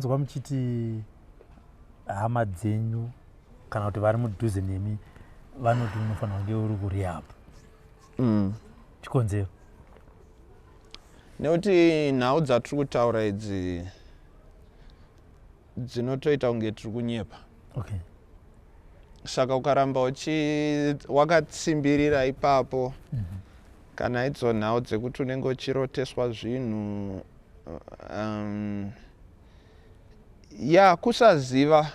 Ndanzwa muchiti hama dzenyu kana kuti vari mudhuze nemi vanoti unofanira kunge uri kurehab. Chikonzero? Nekuti nhau dzatiri kutaura idzi dzinotoita kunge tiri kunyepa. Okay. Saka ukaramba wakatsimbirira ipapo, kana idzo nhau dzekuti unenge uchiroteswa zvinhu, ya kusaziva,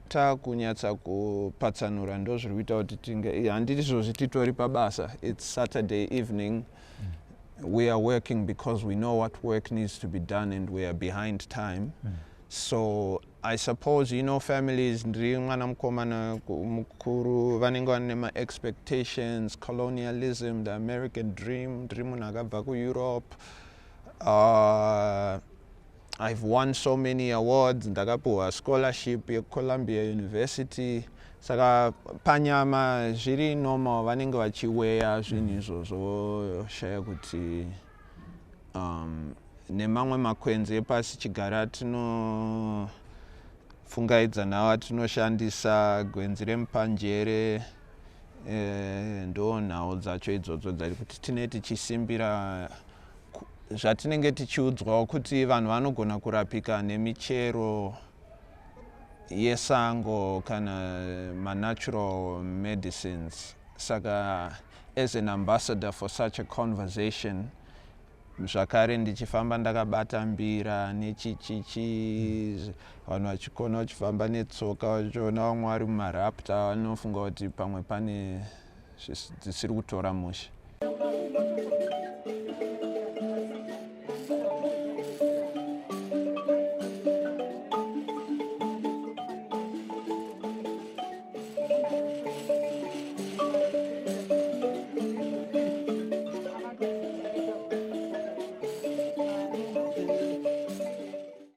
takunyatsa kupatsanura ndo zviri kuita kuti tinge handiti izvozvi titori pabasa. It's Saturday evening. We are working because we know what work needs to be done and we are behind time. So I suppose, families, ndiri mwana mukomana mukuru, vanenge vane ma-expectations, colonialism, the American dream. Ndiri munhu akabva kuEurope. I've won so many awards, ndakapiwa scholarship yeColumbia University. Saka panyama zviri normal, vanenge vachiweya zvinhu izvozvo, shaya kuti nemamwe makwenzi epasi chigara tinopfungaidza nawo atinoshandisa, gwenzi remupanjere, ndo nhau dzacho idzodzo dzari kuti tine tichisimbira zvatinenge tichiudzwawo kuti vanhu vanogona kurapika nemichero yesango kana manatural medicines. Saka as an ambassador for such a conversation, zvakare ndichifamba ndakabata mbira nechichichi, vanhu vachikona vachifamba netsoka, vachiona vamwe vari mumarapta, vanofunga kuti pamwe pane dzisiri kutora mushe.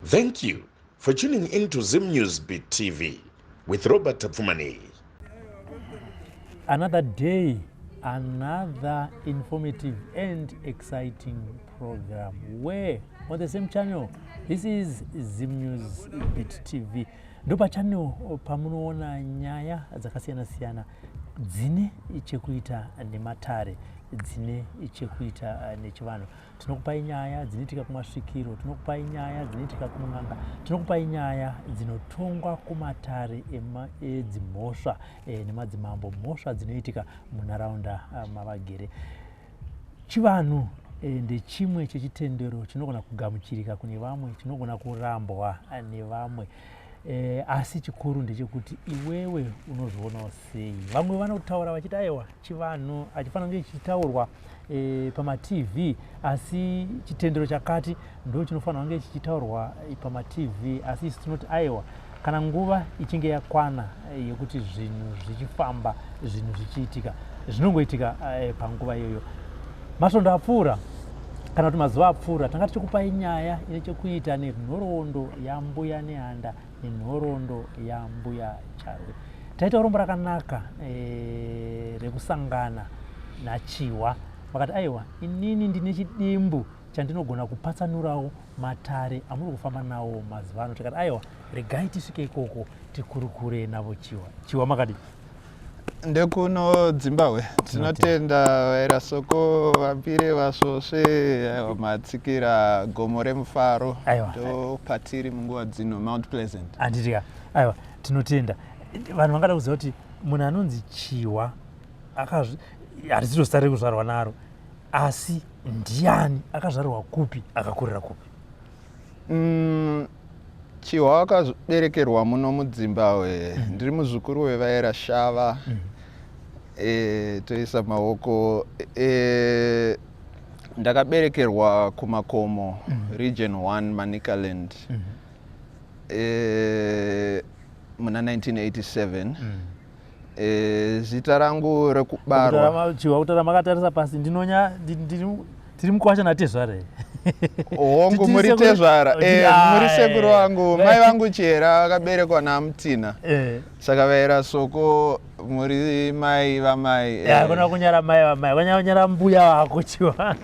Thank you for tuning in to Zim News Beat TV with Robert Tapfumani. Another day, another informative and exciting program. Where on the same channel. This is Zim News Beat TV. Ndo channel pamunoona nyaya dzakasiyana-siyana dzine chekuita nematare, dzine chekuita nechivanhu. Tinokupai nyaya dzinoitika kumasvikiro, tinokupai nyaya dzinoitika kun'anga, tinokupai nyaya dzinotongwa kumatare edzimhosva nemadzimambo, mhosva dzinoitika munharaunda mavagere. Chivanhu ndechimwe chechitendero chinogona kugamuchirika kune vamwe, chinogona kurambwa nevamwe, asi chikuru ndechekuti iwewe unozvionawo sei. Vamwe vanotaura vachiti aiwa, chivanhu hachifanira kunge chichitaurwa pamaTV, asi chitendero chakati ndo chinofanira kunge chichitaurwa pamaTV. Asi isu tinoti aiwa, kana nguva ichinge yakwana yekuti zvinhu zvichifamba, zvinhu zvichiitika, zvinongoitika panguva iyoyo. Masvondo apfuura kana kuti mazuva apfuura, tanga tichikupai nyaya ine chekuita nenhoroondo yaMbuya Nehanda nenhoroondo yaMbuya Charwe. Taita urombo rakanaka rekusangana naChihwa, vakati aiwa, inini ndine chidimbu chandinogona kupatsanurawo matare amuri kufamba nawo mazuva ano. Tikati aiwa, regai tisvike ikoko tikurukure navo. Chihwa, Chihwa, makadi? Ndekuno Dzimbahwe. Tinotenda vairasoko vapire vasvosve. Aiwa, matsikira gomo remufaro. Ndo patiri munguva dzino, Mount Pleasant. Handitika? Aiwa, tinotenda. Vanhu vangada kuziva kuti munhu anonzi Chihwa, harisiro zita rekuzvarwa naro, asi ndiani, akazvarwa kupi, akakurira kupi? Chihwa wakaberekerwa muno muDzimbahwe. Ndiri muzukuru wevaera Shava. Toisa maoko. Ndakaberekerwa kumakomo, Region 1, Manicaland, muna 1987. Zita rangu rekubarwa Chihwa, kutaura makatarisa pasi, ndinonya tiri mukwasha natezvara. Hongu, muri tezvara, muri sekuru vangu. Mai vangu Chera vakaberekwa naMutina. Saka vaera Soko. Muri mai vamai. Ya, kuna kunyara mai vamai, kunyara kunyara mbuya vako chiwa.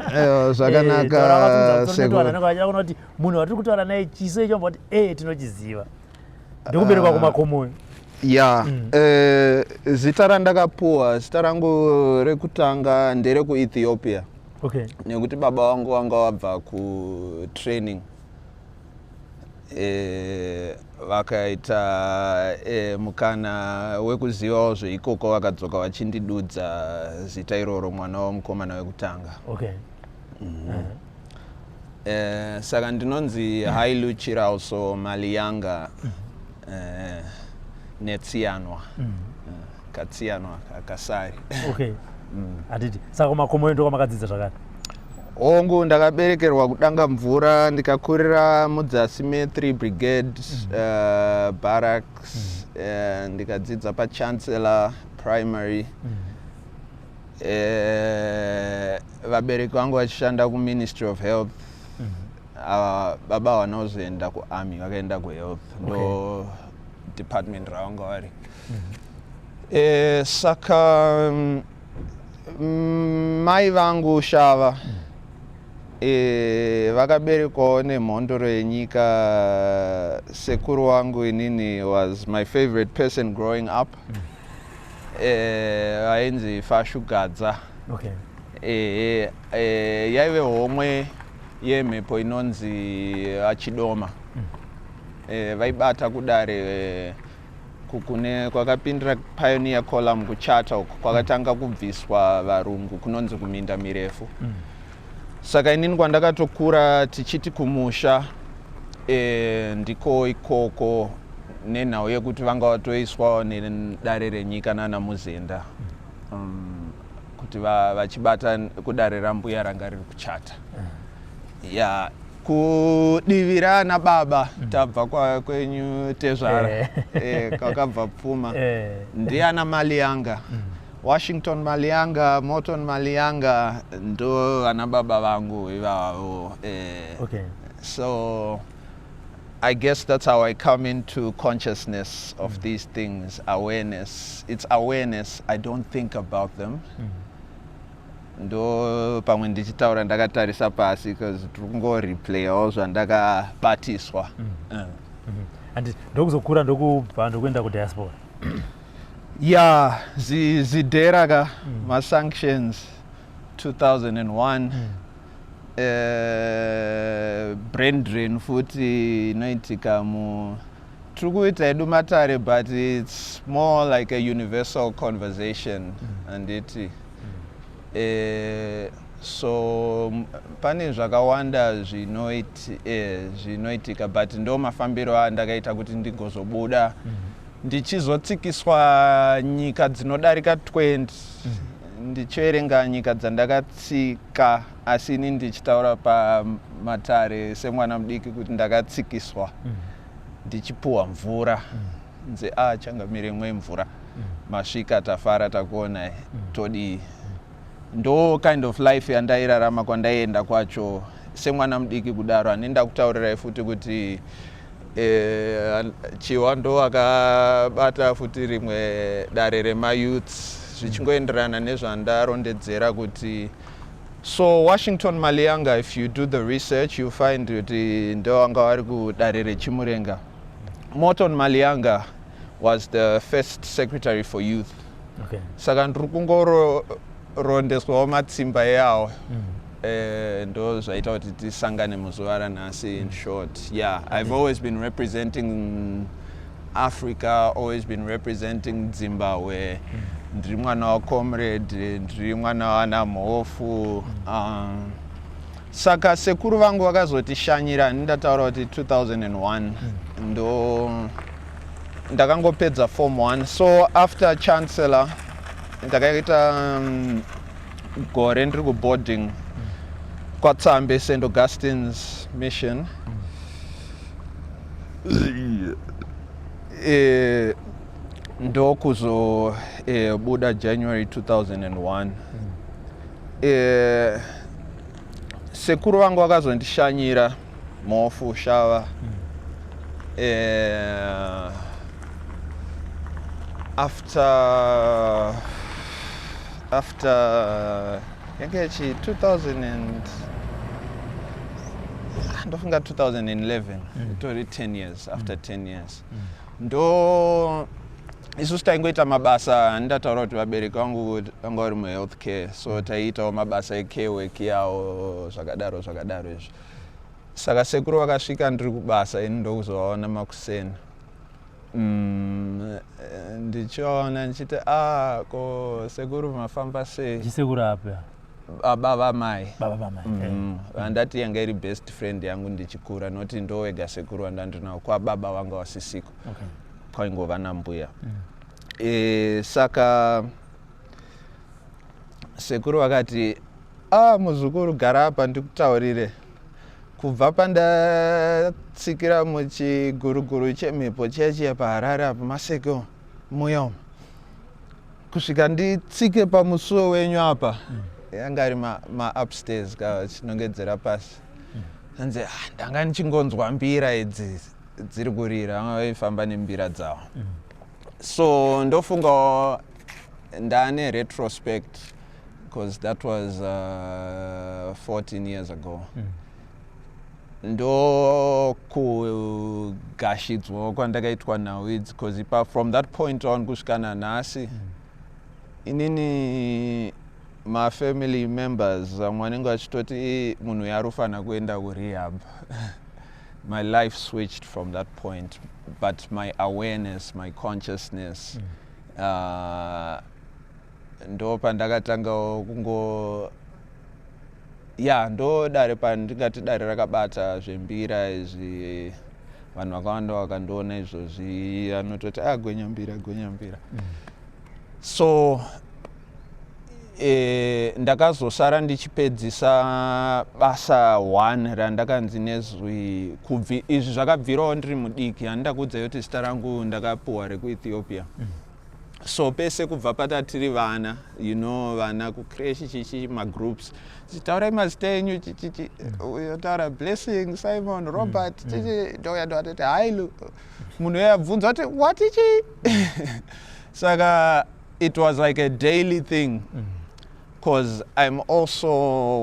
Zvakanaka sekuru. Kuti munhu watiri kutaura naye chiso icho mboti tinochiziva. Ndikuberekwa kumakomo. Ya, zita randakapuwa, zita rangu rekutanga nderekuEthiopia. Nekuti baba vangu vanga vabva kutraining. Vakaita mukana wekuzivawo zveikoko, vakadzoka vachindidudza zita iroro, mwana wamukomana wekutanga. Saka ndinonzi Hailu Chirauso Malianga Netsianwa. Katsianwa kasari. Okay. Handiti saka kumakomo ndo kwamakadzidza zvakare? Hongu, ndakaberekerwa kudanga mvura, ndikakurira mudzasi me3 Brigade Barracks, ndikadzidza paChancellor Primary. Vabereki vangu vachishanda kuMinistry of Health. Baba havana kuzoenda kuarmy, vakaenda kuhealth, ndo department ravanga vari. Saka mai vangu Shava vakaberekwawo nemhondoro yenyika. Sekuru wangu inini was my favorite person growing up, vainzi Fashugadza. Yaive homwe yemhepo inonzi Achidoma. Vaibata kudare kune kwakapindira Pioneer Column kuchata uko kwakatanga kubviswa varungu, kunonzi kuminda mirefu. Saka inini kwandakatokura tichiti kumusha ndiko ikoko, nenhau yekuti vanga vatoiswawo nedare renyika nana Muzenda, kuti vachibata kudare rambuya ranga riri kuchata. Ya, kudivi raana baba, tabva kwenyu tezvara, kwakabva pfuma, ndiana Malianga, Washington Malianga, Morton Malianga, ndo vana baba vangu ivavo. So I guess that's how I come into consciousness of these things, awareness. It's awareness. I don't think about them. Ndo pamwe ndichitaura ndakatarisa pasi because tiri kungoreplayawo zvandakabatiswa. And ndokuzokura, ndokubva ndokuenda kudiaspora. Ya, zidhera ka, masanctions 2001, brain drain futi inoitika mu tiri kuita hedu matare, but it's more like a universal conversation, handiti? So pane zvakawanda zvinoitika, but ndo mafambiro andakaita kuti ndigozobuda, ndichizotsikiswa nyika dzinodarika 20, ndichiverenga nyika dzandakatsika, asi ini ndichitaura pamatare semwana mudiki kuti ndakatsikiswa, ndichipuhwa mvura, nzi a changamire mvura, masvika, tafara, takuonai, todii? Ndo kind of life yandairarama kwandaienda kwacho semwana mudiki kudaro. Hanenda kutaurirai futi kuti Chiwa ndo akabata futi rimwe dare remayouths, zvichingoenderana nezvandarondedzera kuti. So Washington Malianga, if you do the research, you find kuti ndo vanga vari kudare reChimurenga. Morton Malianga was the first secretary for youth. Saka ndiri kungorondeswawo matsimba eyawo. Ndo zvaita kuti tisangane muzuva ranhasi. In short, yeah, I've always been representing Africa, always been representing Zimbabwe. Ndiri mwana wacomrade, ndiri mwana wana Mhofu. Saka sekuru vangu vakazotishanyira, ndindataura kuti 2001 ndo ndakangopedza form 1. So after Chancellor ndakaita gore ndiri kuboarding kwaTsambe, St Augustine's Mission. Ndokuzobuda January 2001. Sekuru vangu vakazondishanyira, Mhofu Shava. After yange yachi 2000 and ndofunga 2011, itori 10 years after 10 years. Ndo isusu taingoita mabasa. Ndataura kuti vabereki vangu vanga vari muhealth care, so taiitawo mabasa ecare work yawo, zvakadaro zvakadaro izvo. Saka sekuru vakasvika ndiri kubasa ini, ndokuzovaona makuseni. Ndichivaona ndichiti, "Ah, ko sekuru, mafamba sei?" Chisekuru apa? Baba vamai. Baba vamai. Vandati yanga iri best friend yangu ndichikura, noti ndowega sekuru wandandinawo. Kwababa vanga vasisiko, kwaingova nambuya. Saka sekuru vakati, "A, muzukuru, gara apa ndikutaurire. Kubva pandatsikira muchiguruguru chemhepo chiya chiya paHarare apa, Maseke muya umu, kusvika nditsike pamusuwo wenyu apa," yanga ari maupstairs ma ka, chinongedzera pasi, anzi, "Ah, ndanga ndichingonzwa mbira idzi dziri kurira." Vanga vaifamba nembira dzavo. So ndofungawo ndane retrospect, because that was 14 years ago. Ndokugashidzwawo kwandakaitwa nhau idzi, because ipa from that point on kusvika nanhasi, inini mafamily members vamwe vanenge vachitoti, "Munhu yarufanira kuenda kurehab." My life switched from that point, but my awareness, my consciousness, ndo pandakatangawo kungo ya, ndo dare pandingati dare rakabata zvembira izvi. Vanhu vakawanda vakandiona izvozvi anototi, "A, Gwenyambira, Gwenyambira." So ndakazosara ndichipedzisa basa 1 randakanzi nezwi kubvi. Izvi zvakabvirawo ndiri mudiki. Handida kuudzai kuti zita rangu ndakapuhwa rekuEthiopia. So pese kubva patatiri vana, vana kucreche, chichi, magroups, chitaurai mazita enyu, chichichi, uyotaura Blessing, Simon, Robert, chichi, ndouya ndoatoti Hailu. Munhu uyo abvunza kuti, "Watichi?" Saka it was like a daily thing, because I'm also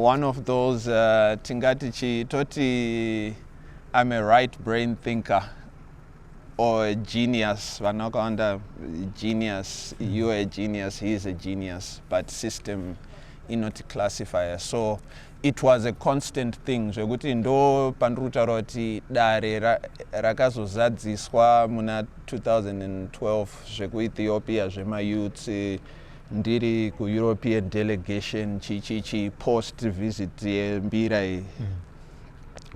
one of those, tingati chi, toti I'm a right brain thinker or a genius. Vanhu vakawanda, genius, you are a genius, he is a genius, but system inoti classifier. So it was a constant thing, zvekuti ndo pandiri kutaura kuti dare rakazozadziswa muna 2012 zvekuEthiopia, zvemayouths, ndiri kuEuropean delegation, chichichi, post visit yembira iyi.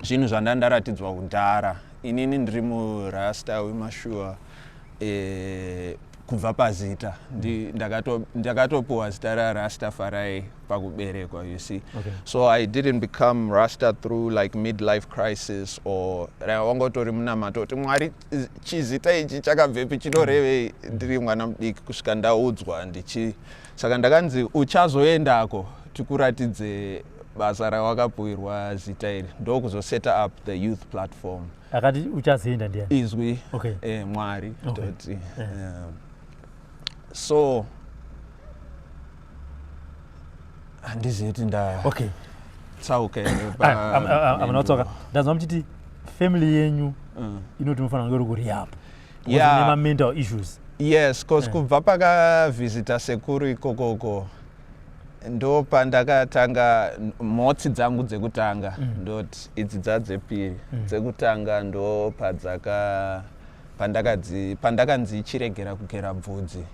Zvinhu zvandandaratidzwa kudhara. Inini ndiri murasta wemashuwa, kubva pazita. Ndakatopuwa zita raRastafarai pakuberekwa, you see. So I didn't become Rasta through like midlife crisis or wangotori munamato kuti, "Mwari, chizita ichi chakabvepi? Chinorevei?" Ndiri mwana mudiki kusvika ndaudzwa ndichi. Saka ndakanzi, "Uchazoendako tikuratidze basa rawakapuwirwa zita iri." Ndokuzoseta up the youth platform. Akati uchazoenda ndiani? Izwi. Mwari. Toti so handizivi kuti ndatsauka here. Amuna kutsoka. Ndanzwa muchiti family yenyu inoti mufanira kunge uri kurehab nema-mental issues. Yes, cause kubva pakavhizita sekuru ikokoko, ndo pandakatanga motsi dzangu dzekutanga. Ndoti idzi dzadzepiri, dzekutanga ndo padzaka pandakanzi chiregera kugera bvudzi.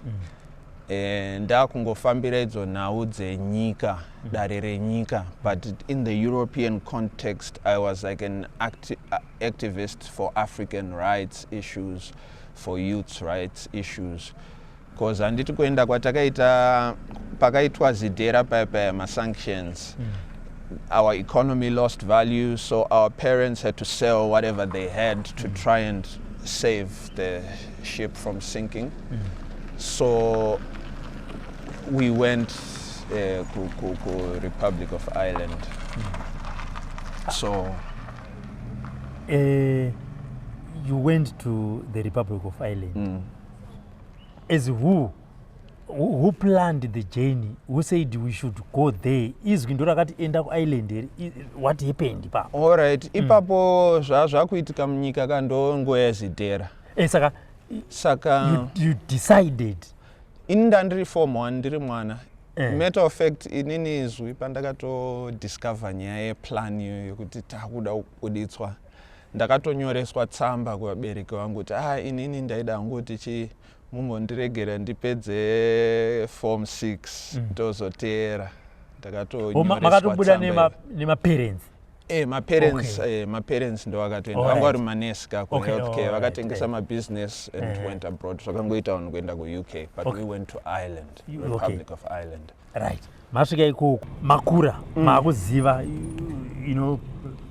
Ndakungofambira idzo nhau dzenyika, dare renyika, but in the European context I was like an activist for African rights issues, for youth rights issues, because handiti kuenda kwatakaita pakaitwa ZIDERA paya paya, masanctions, our economy lost value, so our parents had to sell whatever they had to try and save the ship from sinking. So we went ku Republic of Ireland. So You went to the Republic of Ireland. As who planned the journey? Who said we should go there? Izwi ndo rakati enda kuIreland here? What happened ipapo? Alright, ipapo zvazvakuitika munyika ka, ndonguva yeZIDERA. Saka Saka you decided? Ini ndandiri form one, ndiri mwana. Matter of fact, inini izwi pandakatodiscover nyaya yeplan iyoyo yekuti takuda kubuditswa, ndakatonyoreswa tsamba kuvabereki vangu kuti ah, inini ndaida hangu kuti chi mumbondiregera ndipedze form 6, ndozoteera. Oh, makatobuda nemaparents? Maparents. Maparents ndo vakatoenda. Vanga vari manesi ka kuhealthcare. Vakatengesa mabusiness and went abroad. Zvakangoita vanhu kuenda kuUK, but we went to Ireland, Republic of Ireland. Right, masvika ikoko, makura, maakuziva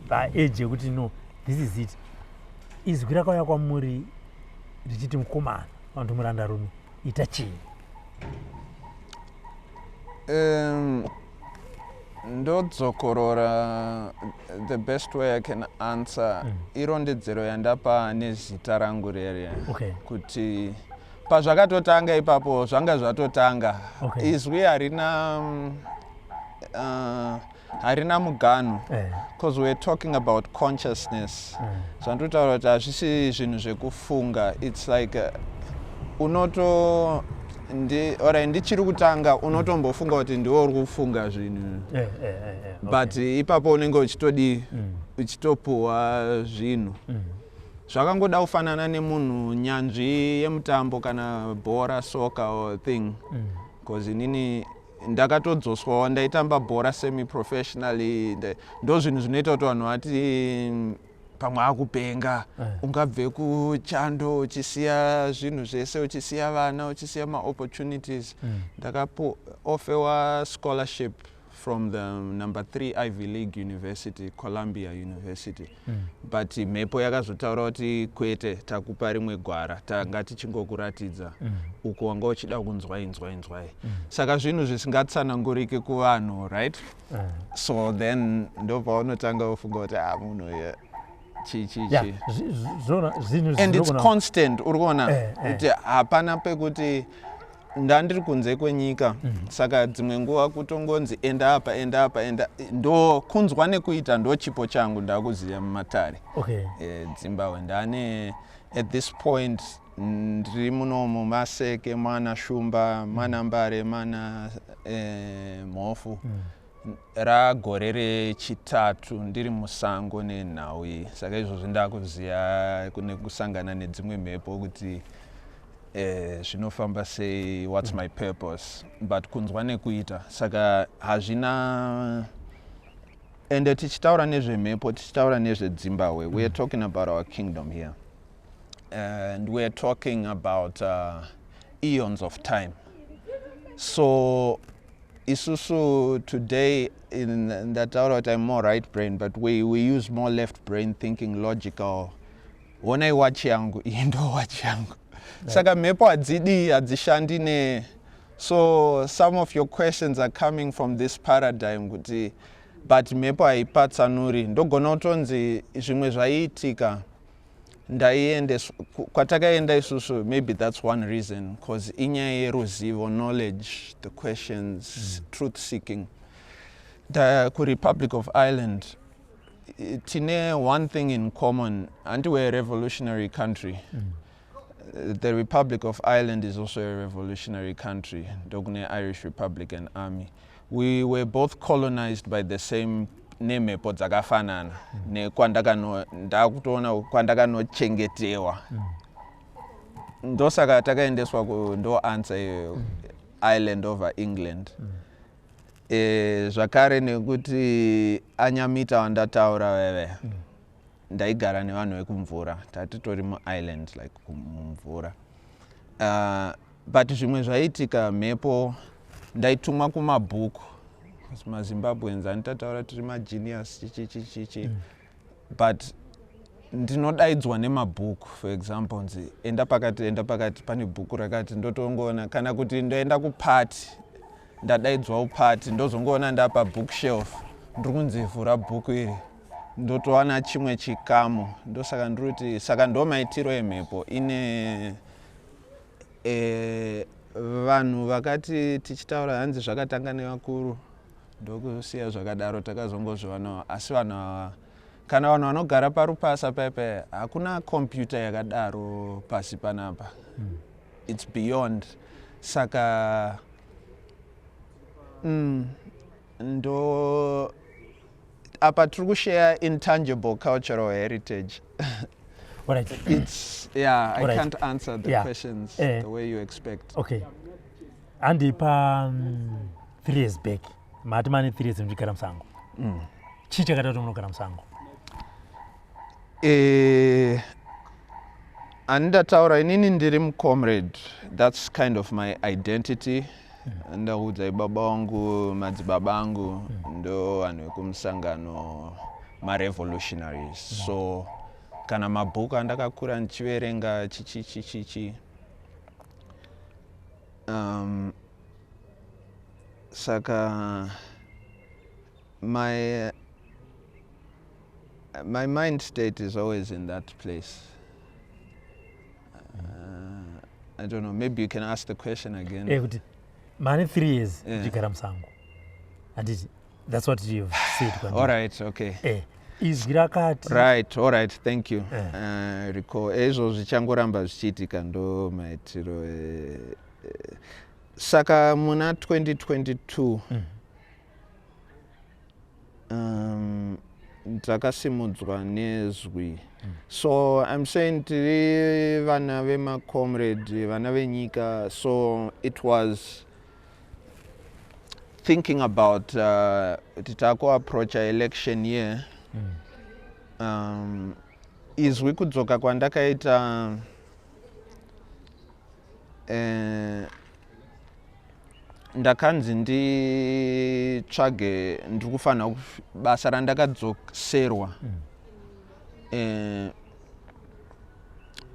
paage yekuti no, this is it. Izwi rakauya kwamuri richiti mukomana, vantu murandarume, ita chii? Ndodzokorora, the best way I can answer, irondedzero yandapa nezita rangu rere, kuti pazvakatotanga ipapo zvanga zvatotanga. Izwi harina harina muganhu, because we're talking about consciousness. Zvandotaura kuti hazvisi zvinhu zvekufunga. It's like unoto ndi alright, ndichiri kutanga, unotombofunga kuti ndiwe uri kufunga zvinhu, but ipapo unenge uchitodi uchitopuhwa zvinhu. Zvakangoda kufanana nemunhu nyanzvi yemutambo kana bhora, soccer or thing, because inini ndakatodzoswawo, ndaitamba bhora semi professionally. Ndo zvinhu zvinoita kuti vanhu vati pamwe akupenga. Ungabve kuchando uchisiya zvinhu zvese, uchisiya vana, uchisiya maopportunities. Ndakaofferwa scholarship from the number three Ivy League University, Columbia University, but mhepo yakazotaura kuti kwete, takupa rimwe gwara, tanga tichingokuratidza uko wanga uchida kunzwai, nzwai, nzwai. Saka zvinhu zvisingatsananguriki kuvanhu, right? So then ndopaunotanga kufunga kuti ah, munhu uyu chi chi chi. Zvinhu And it's constant, uri kuona kuti hapana pekuti ndandiri kunze kwenyika. Saka dzimwe nguva kutongonzi enda apa, enda apa, enda, ndo kunzwa nekuita, ndo chipo changu ndakuziva mumatare. Dzimbahwe ndane at this point ndiri munomu Maseke, mana Shumba, mana Mbare, mana Mhofu. Ragore rechitatu ndiri musango nenhau iyi. Saka izvozvi ndakuziva nekusangana nedzimwe mhepo kuti zvinofamba sei, what's my purpose, but kunzwa nekuita. Saka hazvina ende tichitaura nezvemhepo, tichitaura nezvedzimbahwe, we are talking about our kingdom here and we are talking about eons of time. So isusu today in ndataura kuti I'm more right brain, but we use more left brain thinking, logical. Honai watch yangu iyi, ndo watch yangu. Saka mhepo hadzidi, hadzishandi ne. So some of your questions are coming from this paradigm kuti, but mhepo haipatsanuri. Ndogona kutonzi zvimwe zvaiitika, ndaiendeswa kwatakaenda isusu. Maybe that's one reason, because inyaya yeruzivo, knowledge, the questions, truth seeking. KuRepublic of Ireland tine one thing in common, and we're a revolutionary country. The Republic of Ireland is also a revolutionary country, ndokune Irish Republican Army. We were both colonized by the same, nemhepo dzakafanana. Nekwandakano ndakutoona kwandakanochengetewa, ndosaka takaendeswa ku, ndo answer iyoyo, Ireland over England. Zvakare nekuti anyamita wandataura veve, ndaigara nevanhu vekumvura, tatitori muisland, like mumvura. But zvimwe zvaiitika, mhepo, ndaitumwa kumabhuku. MaZimbabweans anotataura tiri magenius, chichichichichi, but ndinodaidzwa nemabhuku. For example, nzi enda pakati, enda pakati, pane bhuku rakati, ndotongoona. Kana kuti ndoenda kupati, ndadaidzwa kupati, ndozongoona ndapa bookshelf, ndiri kunzi vhura bhuku iri, ndotowana chimwe chikamu. Ndosaka ndiri kuti, saka ndo maitiro emhepo ine. Vanhu vakati tichitaura hanzi zvakatanga nevakuru, ndokusiya zvakadaro, takazongozvionawo. Asi vanhu ava, kana vanhu vanogara parupasa paipai, hakuna computer yakadaro pasi panapa. It's beyond. Saka ndo apa tiri kushare intangible cultural heritage. It's, yeah, I can't answer the questions the way you expect. Okay, handipa 3 years back, mati mane 3 years muchigara musango. Chii chakaita kuti munogara musango? Handindataura inini ndiri mucomrade. That's kind of my identity. Ndakuudzai, baba vangu, madzibaba angu ndo vanhu vekumusangano, marevolutionaries. So kana mabhuku andakakura ndichiverenga, chichi chichichi, saka my mind state is always in that place. I don't know, maybe you can ask the question again. Kuti mane 3 years uchigara musango, handiti? That's what you've said. All right, okay. Izwi rakati Right, all right, thank you. Recall izvo zvichangoramba zvichiitika, ndo maitiro. Saka muna 2022 takasimudzwa nezwi. So I'm saying tiri vana vemacomrade, vana venyika. So it was thinking about kuti takuapproacha election year. Izwi kudzoka kwandakaita, ndakanzi nditsvage, ndiri kufanira basa randakadzoserwa.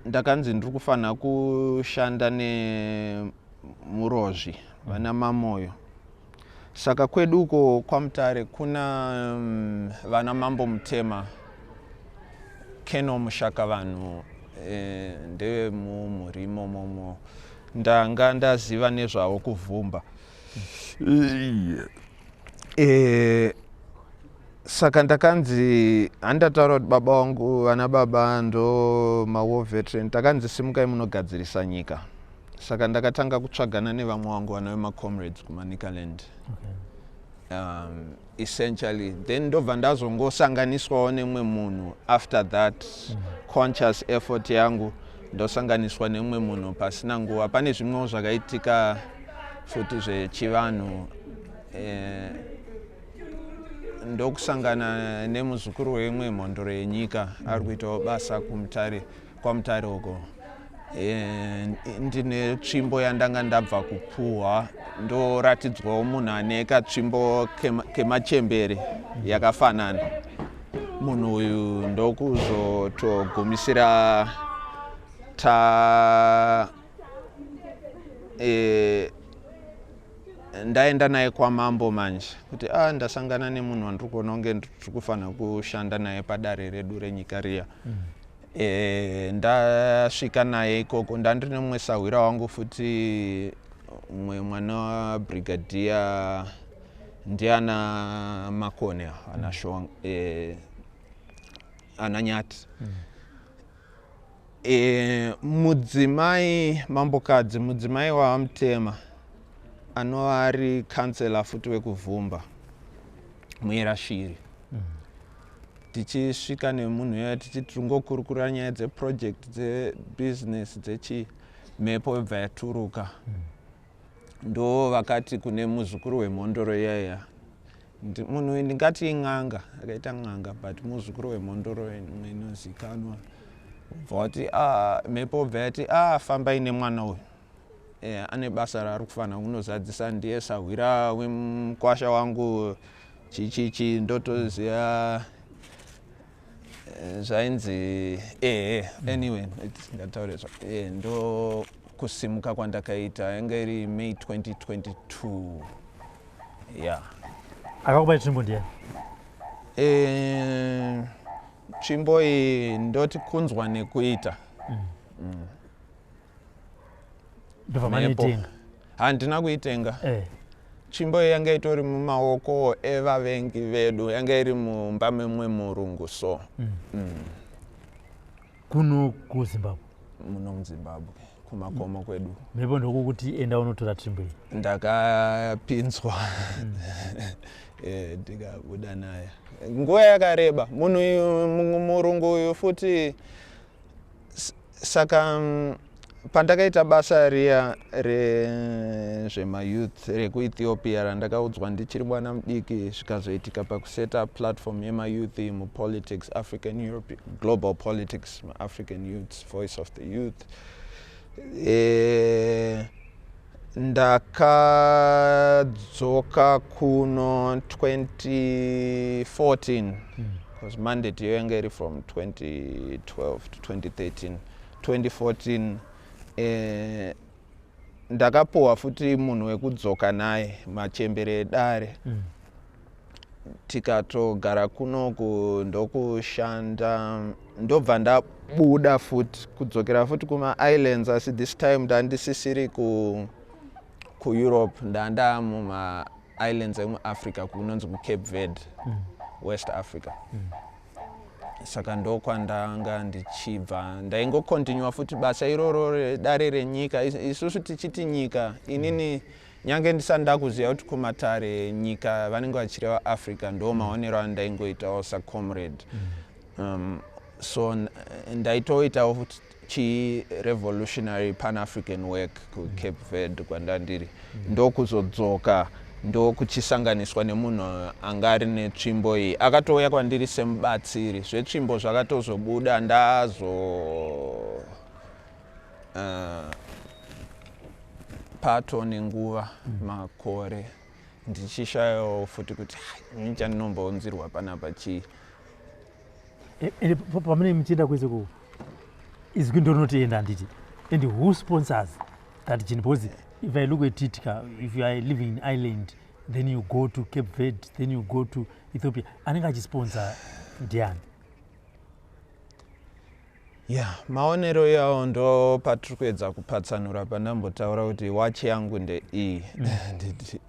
Ndakanzi ndiri kufanira kushanda nemurozvi, vana Mamoyo. Saka kwedu uko kwaMutare kuna vana Mambo Mutema, Keno Mushaka, vanhu ndevemumhuri imomomo. Ndanga ndaziva nezvavo kuvhumba. Saka ndakanzi, handataura kuti baba vangu, vana baba ndo mawar veteran, takanzi simukai munogadzirisa nyika. Saka ndakatanga kutsvagana nevamwe vangu vana vemacomrades kuManicaland. Essentially then ndobva ndazongosanganiswawo nemumwe munhu after that. Conscious effort yangu, ndosanganiswa nemumwe munhu pasina nguva. Pane zvimwewo zvakaitika futi zvechivanhu. Ndokusangana nemuzukuru weimwe mhondoro yenyika ari kuitawo basa kuMutare, kwaMutare uko. Ndine tsvimbo yandanga ndabva kupuhwa, ndoratidzwawo munhu ane katsvimbo kemachembere yakafanana. Munhu uyu ndokuzotogumisira ta ndaenda naye kwamambo manje kuti a ndasangana nemunhu wandiri kuona kunge ndiri kufanira kushanda naye padare redu renyika riya. Ndasvika naye ikoko, ndandine mumwe sahwira wangu futi, mumwe mwana wabrigadier, ndiana Makone, ana Shong, ana Nyati. Mudzimai mambokadzi, mudzimai waVaMutema, anova ari kansela futi wekuvhumba, Muyera Shiri. Tichisvika nemunhu iya, tichiti tingokurukura nyaya dzeproject, dzebusiness, dzechii, mhepo yobva yaturuka. Ndo vakati kune muzukuru wemhondoro iyaiya, munhu uyu ndingati in'anga, akaita n'anga, but muzukuru wemhondoro imwe inozikanwa. Ubva wati ah, mhepo obva yati, "Ah, fambai nemwana uyu. Ane basa raari kufanira kunozadzisa, ndiye sahwira wemukwasha wangu." Chichichi, ndotoziva zvainzi ehe. Anyway, ngataure ndo kusimuka kwandakaita yanga iri May 2022, yeah. Akakupa tsvimbo ndiani? Tsvimbo iyi ndoti kunzwa nekuita. Ndobva Mhepo. manoitenga. Handina kuitenga. Tsvimbo iyi yanga itori mumaoko evavengi vedu, yanga iri mumba memumwe murungu so. Kuno kuZimbabwe? Muno muZimbabwe, kumakomo kwedu. Mhepo ndokukuti enda unotora tsvimbo iyi. Ndakapinzwa, ndikabuda naye nguva yakareba. Munhu uyu, murungu uyu futi, saka pandakaita basa riya rezvemayouth rekuEthiopia randakaudzwa ndichiri mwana mudiki, zvikazoitika pakuseta platform yemayouth mupolitics, African, Europe, global politics, African Youths, Voice of the Youth, ndakadzoka kuno 2014, because mandate iyo yanga iri from 2012 to 2013. 2014 ndakapuwa futi munhu wekudzoka naye, machembere edare. Tikatogara kunoku, ndokushanda, ndobva ndabuda futi kudzokera futi kumaislands, asi this time ndandisisiri kuEurope, ndanda mumaislands emuAfrica, kunonzi kuCape Verde, West Africa. Saka ndokwandanga ndichibva, ndaingokontinua futi basa iroro redare renyika. Isusu tichiti nyika, inini nyange ndisati ndakuziva kuti kumatare nyika vanenge vachireva Africa, ndo maonero andaingoitawo sacomrade. So ndaitoitawo futi chi-revolutionary pan-African work kuCape Verde kwandandiri. Ndokuzodzoka, ndokuchisanganiswa nemunhu anga ari netsvimbo iyi, akatouya kwandiri semubatsiri. Zvetsvimbo zvakatozobuda ndazo pato nenguva, makore ndichishayawo futi kuti, "Hai, ini chandinombonzirwa panapa chii?" Ende pamunenge muchienda kwese ku izwi ndorinotoenda, handiti? And who sponsors that chinhu? Because if I look at it ka, if you are living in Ireland, then you go to Cape Verde, then you go to Ethiopia, anenge achisponsor ndiani? Ya, maonero iyawo ndo patiri kuedza kupatsanura pandambotaura kuti wachi yangu ndeiyi. Nditi,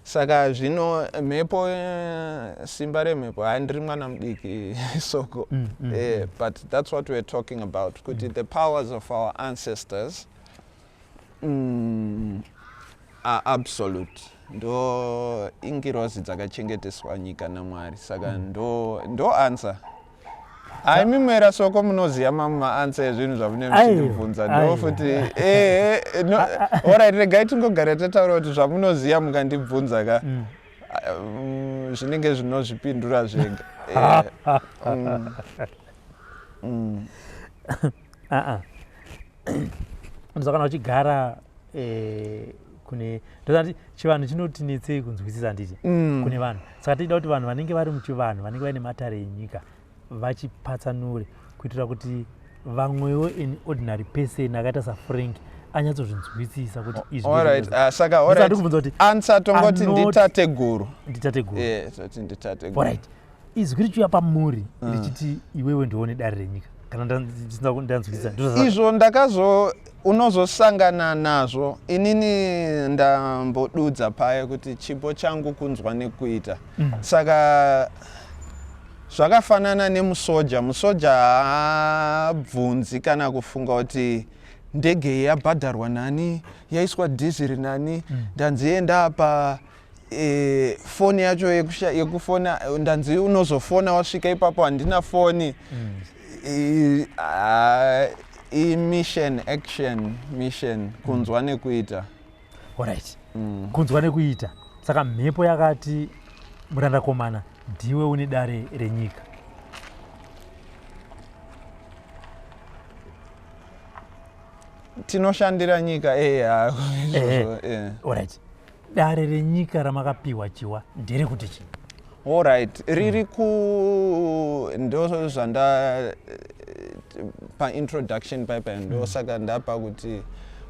saka zvino mhepo, simba remhepo, hai, ndiri mwana mudiki soko. But that's what we're talking about, kuti the powers of our ancestors are absolute. Ndo ingirozi dzakachengeteswa nyika naMwari. Saka ndo answer. Hai, mimwera soko, munoziva mamwe maanswer ezvinhu zvamune muchindibvunza. Ndo futi no, alright, regai tingogara tataura kuti zvamunoziva mukandibvunza ka, zvinenge zvinozvipindura zvega. Aa, saka kana uchigara kune, ndosati chivanhu chinotinetsei kunzwisisa, handiti? Kune vanhu, saka tinoda kuti vanhu vanenge vari muchivanhu, vanenge vaine matare enyika, vachipatsanure kuitira kuti vamwewo, an ordinary person akaita saFrank, anyatsozvinzwisisa kuti izvi. Alright, saka alright. Ndikubvunza kuti Answer, tongoti nditateguru. Nditateguru. Toti nditateguru. Alright, izwi richiuya pamuri richiti iwewe ndione dare renyika, kana ndisina ndanzwisisa Izvo ndakazo unozosangana nazvo. Inini ndambodudza paya kuti chipo changu kunzwa nekuita. Saka zvakafanana nemusoja. Musoja haabvunzi kana kufunga kuti ndege yabhadharwa nani, yaiswa dhiziri nani, ndanzi enda apa, foni yacho yekufona, ndanzi unozofona wasvika ipapo, handina foni. I-mission, action, mission, kunzwa nekuita. Alright, kunzwa nekuita. Saka mhepo yakati, "Murandakomana, ndiwe une dare renyika." Tinoshandira nyika, eya, izvozvo. Alright, dare renyika ramakapiwa chiwa nderekuti chii? Alright, riri ku ndo zvanda paintroduction paipai, ndosaka ndapa kuti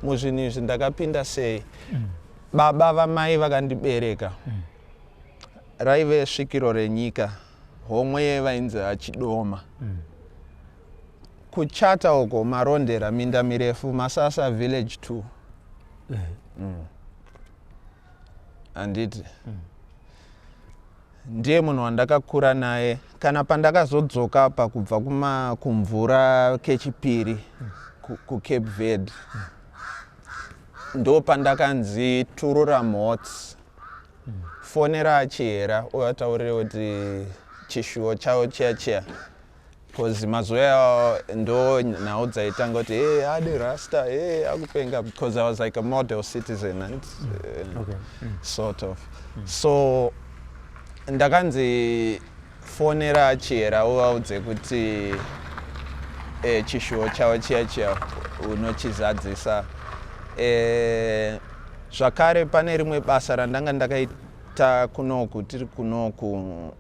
muzvinhu izvi ndakapinda sei. Baba vamai vakandibereka raive svikiro renyika, homwe yevainzi vachidoma kuchata uko, Marondera, minda mirefu, Masasa village 2. Handiti ndiye munhu wandakakura naye. Kana pandakazodzoka apa kubva kumvura kechipiri kuCape Verde, ndo pandakanzi turura mhotsi, fonera aChihera uvataurire kuti chishuwo chavo chiya chiya, because mazuva yawo ndo nhau dzaitanga kuti, "Hey, adi rasta, hey, akupenga," because I was like a model citizen and sort of. So ndakanzi fonera Chihera uvaudze kuti chishuwo chavo chiya chiya unochizadzisa. Zvakare pane rimwe basa randanga ndakaita kunoku, tiri kunoku,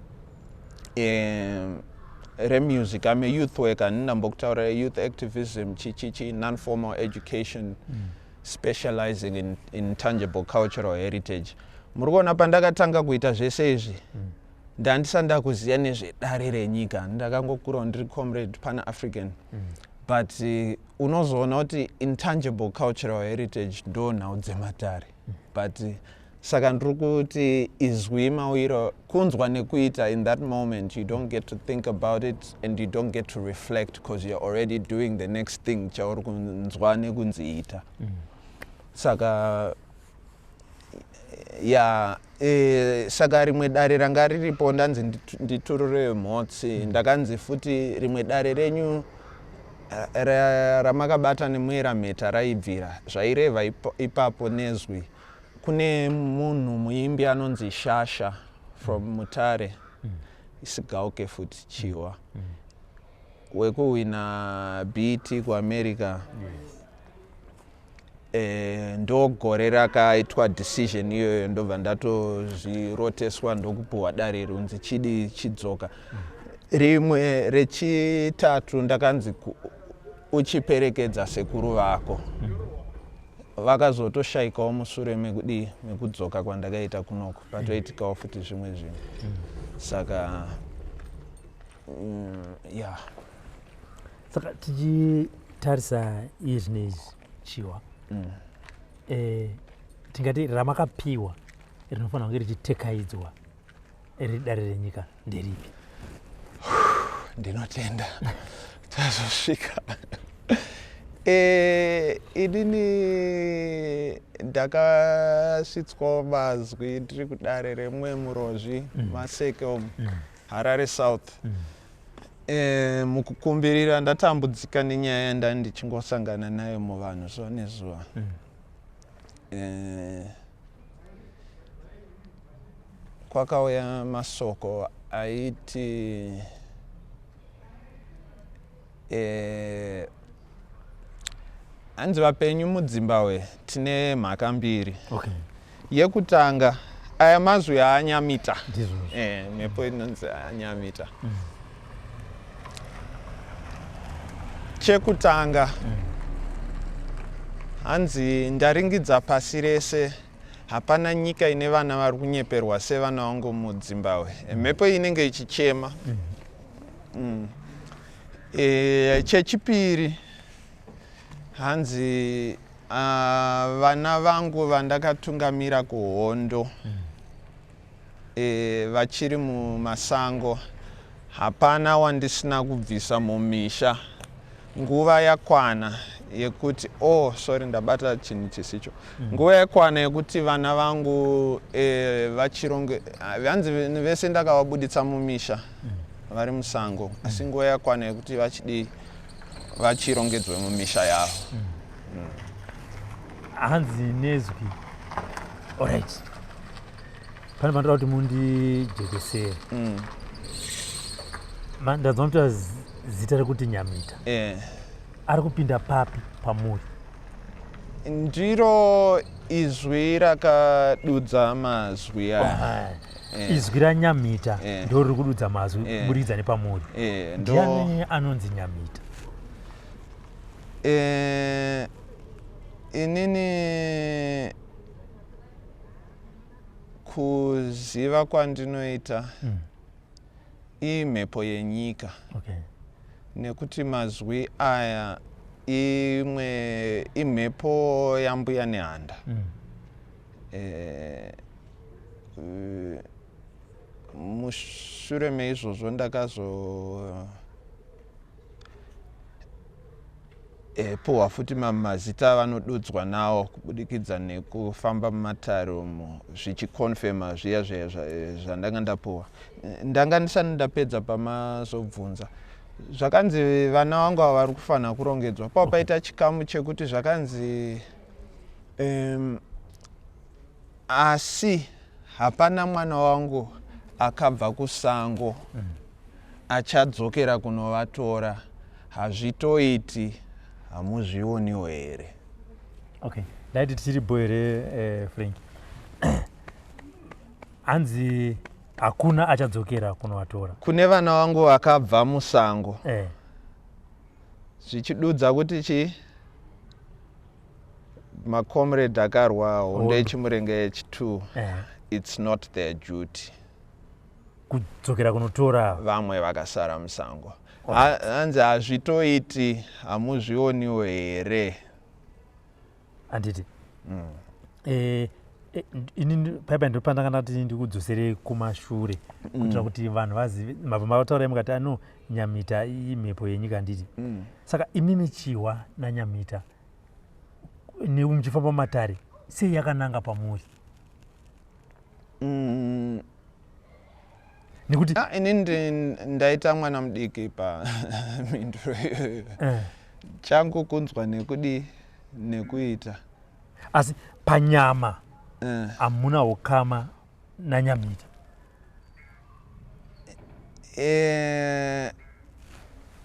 remusic. I'm a youth worker, ndinambokutaura youth activism, chichichi, non-formal education, specializing in tangible cultural heritage. Muri kuona pandakatanga kuita zvese izvi, ndandisati ndakuziva nezvedare renyika. Ndakangokurawo ndiri comrade Pan African, but unozoona kuti intangible cultural heritage ndo nhau dzematare. But saka ndiri kuti izwi mawiro, kunzwa nekuita. In that moment you don't get to think about it and you don't get to reflect because you're already doing the next thing chauri kunzwa nekunzi ita. Saka ya, saka rimwe dare ranga riripo, ndanzi nditurure mhotsi. Ndakanzi futi rimwe dare renyu ramakabata nemuyera mheta raibvira zvaireva ipapo nezwi. Kune munhu muimbi anonzi Shasha from Mutare, isigauke futi Chiwa, wekuhwina BET kuAmerica. Ndo gore rakaitwa decision iyoyo, ndobva ndatozviroteswa, ndokupuhwa dare runzi chidi chidzoka. Rimwe rechitatu ndakanzi uchiperekedza sekuru vako, vakazotoshayikawo mushure mekudii, mekudzoka kwandakaita kunoko, patoitikawo futi zvimwe zvinhu. Saka ya. Saka tichitarisa iye zvinezvi, Chiwa, tingati ramakapiwa rinofanira kunge richitekaidzwa riri dare renyika nderipi? Ndinotenda tazosvika. Inini ndakasvitswawo mazwi ndiri kudare remwe Murozvi, Maseke umu, Harare South. Mukukumbirira ndatambudzika nenyaya yanda ndichingosangana nayo muvanhu zuva nezuva. Kwakauya masoko aiti hanzi vapenyu muDzimbabwe tine mhaka mbiri. Yekutanga, aya mazwi aanyamita. Ndizvozvo. Mhepo inonzi anyamita. Chekutanga, hanzi ndaringidza pasi rese, hapana nyika ine vana vari kunyeperwa sevana vangu muDzimbabwe. Mhepo iyi inenge ichichema. Chechipiri, hanzi vana vangu vandakatungamira kuhondo vachiri mumasango, hapana wandisina kubvisa mumisha. Nguva yakwana yekuti, oh sorry, ndabata chinhu chisicho. Nguva yakwana yekuti vana vangu vachironge. Hanzi vese ndakavabuditsa mumisha vari musango, asi nguva yakwana yekuti vachidi vachirongedzwe mumisha yavo. Hanzi nezwi, alright, pane pandoda kuti mundijekesere. Ndanzwa muta zita rekuti Nyamita. Ari kupinda papi pamuri? Ndiro izwi rakadudza mazwi aya. Izwi raNyamita ndo riri kududza mazwi kuburikidza nepamuri. Ndo Ndiani anonzi Nyamita? Inini kuziva kwandinoita, imhepo yenyika, nekuti mazwi aya Imwe imhepo yaMbuya Nehanda. Mushure meizvozvo ndakazo puhwa futi mazita avanodudzwa nawo kubudikidza nekufamba mumatare umu, zvichikonfema zviya zviya zvandanga ndapuhwa. Ndanga ndisati ndapedza pamazobvunza zvakanzi vana vangu ava vari kufanira kurongedzwa. Pa paita chikamu chekuti zvakanzi asi hapana mwana wangu akabva kusango achadzokera kunovatora. Hazvitoiti, hamuzvioniwo here? Okay, ndaiti tichiri bo here, Frank? Hanzi hakuna achadzokera kunovatora. Kune vana vangu vakabva musango, zvichidudza kuti chi macomrade akarwa hondo Hondo. yeChimurenga yechi2, it's not their duty kudzokera kunotora vamwe vakasara musango. Hanzi hazvitoiti, hamuzvioniwo here? Handiti ini paipa ndopandanga ndati ndikudzosere kumashure kuitira kuti vanhu vazive. Mabva mataura mukati ano Nyamita imhepo yenyika, handiti? Saka imimi Chihwa naNyamita muchifamba mumatare, sei yakananga pamuri? Nekuti Ah, ini ndaita mwana mudiki pamhinduro iyoyo. Changu kunzwa nekudi nekuita. Asi panyama hamuna ukama naNyamita?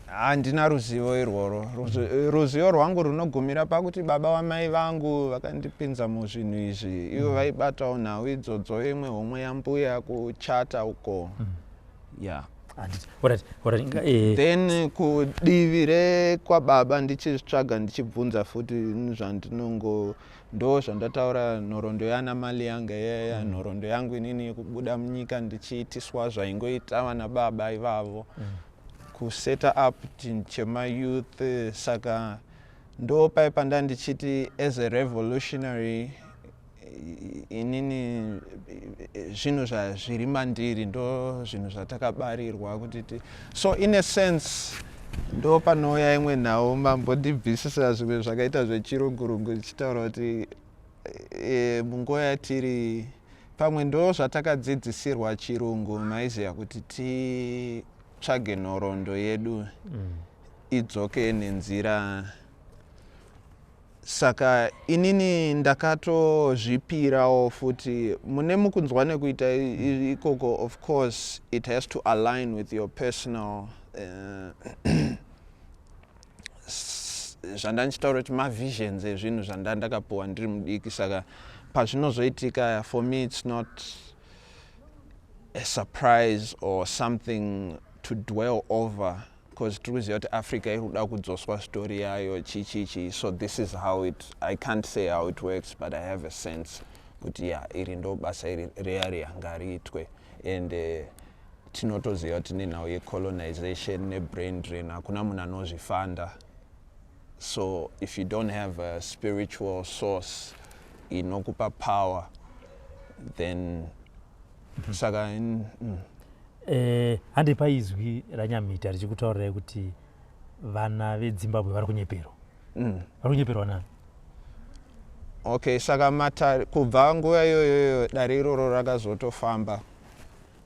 Handina ruzivo irworwo. Ruzivo rwangu runogumira pakuti baba vamai vangu vakandipinza muzvinhu izvi. Ivo vaibatawo nhau idzodzo, imwe homwe yambuya kuchata uko, ya. Handiti, alright. Then kudivi rekwababa ndichizvitsvaga, ndichibvunza futi, zvandinongo ndo zvandataura, nhoroondo yana Malianga iyaya, nhoroondo yangu inini yekubuda munyika ndichiitiswa zvaingoita vana baba ivavo, kuseta up chinhu chemayouth. Saka ndo pai panda ndichiti as a revolutionary inini zvinhu zviri mandiri, ndo zvinhu zvatakabarirwa kuti ti. So in a sense ndo panouya imwe nhau, mambondibvisisa zvimwe zvakaita zvechirungurungu, ndichitaura kuti munguva yatiri pamwe ndo zvatakadzidzisirwa chirungu, maiziva, kuti titsvage nhoroondo yedu idzoke nenzira. Saka inini ndakatozvipirawo futi mune mukunzwa nekuita ikoko. Of course it has to align with your personal zvanda ndichitaura kuti mavisions ezvinhu zvanda ndakapuwa ndiri mudiki. Saka pazvinozoitika, for me it's not a surprise or something to dwell over, because tiri kuziva kuti Africa iri kuda kudzoswa story yayo, chichichi. So this is how it, I can't say how it works, but I have a sense kuti ya, iri ndo basa iri riya riya ngariitwe. And tinotoziva kuti nenhau yecolonization nebrain drain, hakuna munhu anozvifanda. So if you don't have a spiritual source inokupa power, then saka Handi paizwi raNyamita richikutaurirai kuti vana veDzimbabwe vari kunyeperwa? Vari kunyeperwa nani? Okay, saka matare kubva nguva iyoyoyo, dare iroro rakazotofamba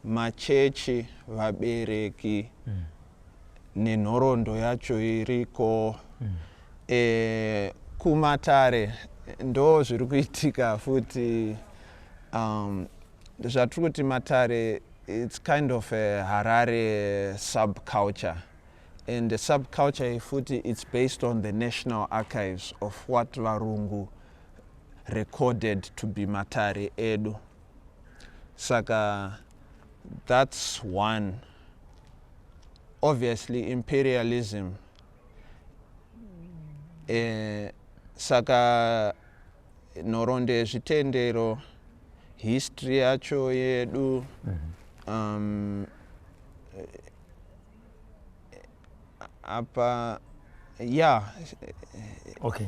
machechi, vabereki nenhoroondo yacho iriko. Kumatare ndo zviri kuitika futi. Zvatiri kuti matare, it's kind of a Harare subculture, and the subculture iyi futi, it's based on the national archives of what varungu recorded to be matare edu. Saka that's one. Obviously imperialism. Saka nhoroondo yezvitendero, history yacho yedu, apa Yeah. Okay,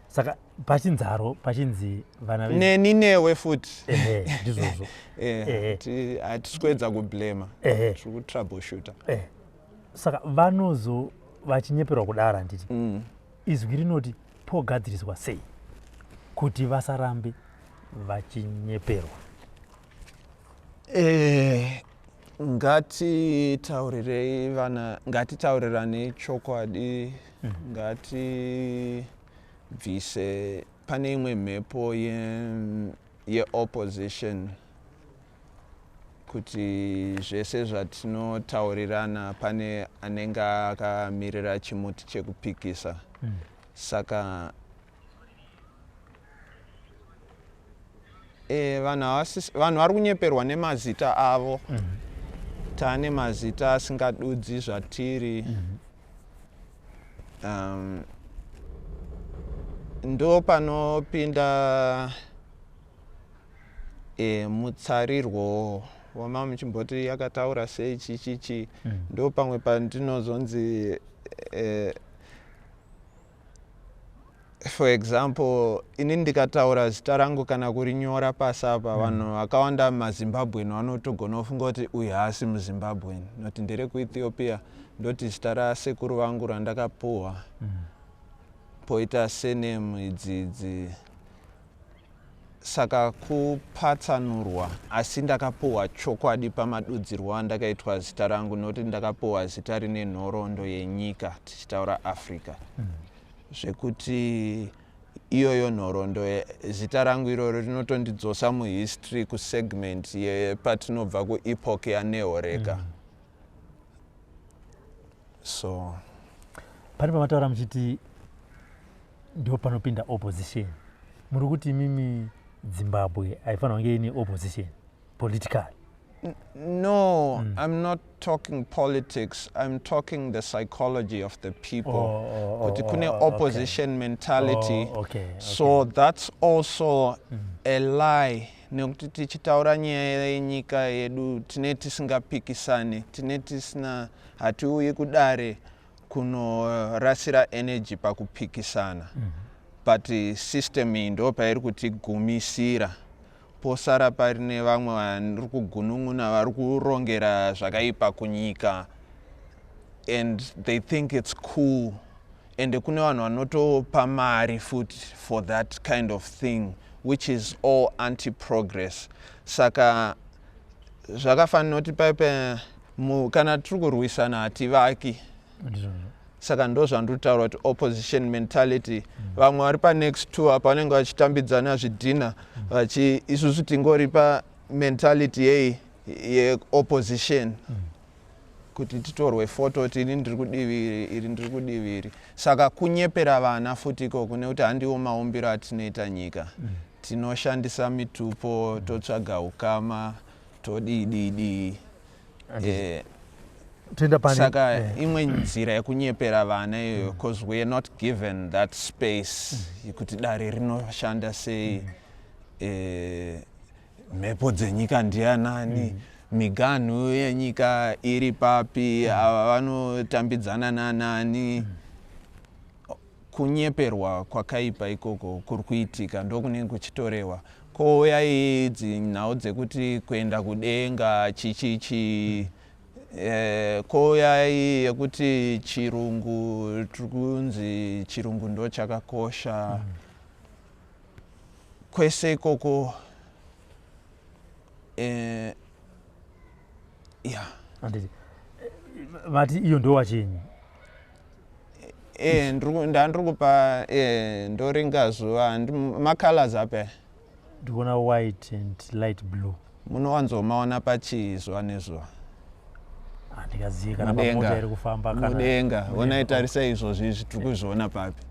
saka pachinzaro pachinzi vana neni newe futi. Ehe, ndizvozvo. Hatisi kuedza kublema, tiri kutroubleshoota. Saka vanozo vachinyeperwa kudaro, handiti? Izwi rinoti pogadziriswa sei kuti vasarambe vachinyeperwa? Ngatitaurirei vana, ngatitauriranei chokwadi. Ngatibvise pane imwe mhepo yeopposition kuti zvese zvatinotaurirana pane anenge akamirira chimuti chekupikisa. Saka vanhu vanhu vari kunyeperwa nemazita avo. Taane mazita asingadudzi zvatiri. Ndo panopinda mutsarirwo wama muchimboti yakataura sei chichichi. Ndo pamwe pandinozonzi for example, ini ndikataura zita rangu kana kurinyora pasi apa, vanhu vakawanda maZimbabwean vanotogona kufunga kuti uyu haasi muZimbabwean, noti nderekuEthiopia. Ndoti zita rasekuru vangu randakapuhwa. Poita surname idzi idzi, saka kupatsanurwa. Asi ndakapuhwa chokwadi pamadudzirwo andakaitwa zita rangu, nokuti ndakapuhwa zita rine nhoroondo yenyika, tichitaura Africa. Zvekuti iyoyo nhoroondo, zita rangu iroro rinotondidzosa muhistory kusegment yepatinobva, kuepoch yaNehoreka. So Pane pamataura muchiti ndo panopinda opposition. Muri kuti imimi Zimbabwe haifanira kunge ine opposition political? No, I'm not talking politics, I'm talking the psychology of the people, kuti kune opposition mentality. So that's also a lie, nekuti tichitaura nyaya yenyika yedu tine tisingapikisani, tine tisina, hatiuyi kudare kunorasira energy pakupikisana. But system iyi ndo pairi kutigumisira, posara pari nevamwe vari kugunun'una, vari kurongera zvakaipa kunyika, and they think it's cool. And kune vanhu vanotopa mari futi for that kind of thing, which is all anti-progress. Saka zvakafanira kuti paipe kana tiri kurwisana hativaki. Saka ndo zvandiri kuti opposition mentality. Vamwe vari panext tour apa vanenge vachitambidzana zvidhina, vachi isusu tingori pamentality yei yeopposition, kuti titorwe foto kuti ini ndiri kudivi iri, iri ndiri kudivi iri. Saka kunyepera vana futi ikoko, nekuti handiwo maumbiro atinoita nyika. Tinoshandisa mitupo, totsvaga ukama, todii. Toenda pane Saka imwe nzira yekunyepera vana iyoyo, because we are not given that space yekuti dare rinoshanda sei, mhepo dzenyika ndianani, miganhu yenyika iri papi, ava vanotambidzana nanani. Kunyeperwa kwakaipa ikoko kuri kuitika, ndokunenge kuchitorewa. Kouya idzi nhau dzekuti kuenda kudenga chichichi, kouya iyi yekuti chirungu, tiri kunzi chirungu ndo chakakosha. Kwese ikoko ya. Handiti vati iyo ndo wachenyu? Ndandiri kupa ndoringa zuva macolors ape. Ndikuona white and light blue. Munowanzomaona pachii zuva nezuva? Handikazivi kana Mudenga. pamota iri kufamba kana Mudenga. Mudenga. Onai, tarisa izvozvi izvi, tiri kuzviona papi?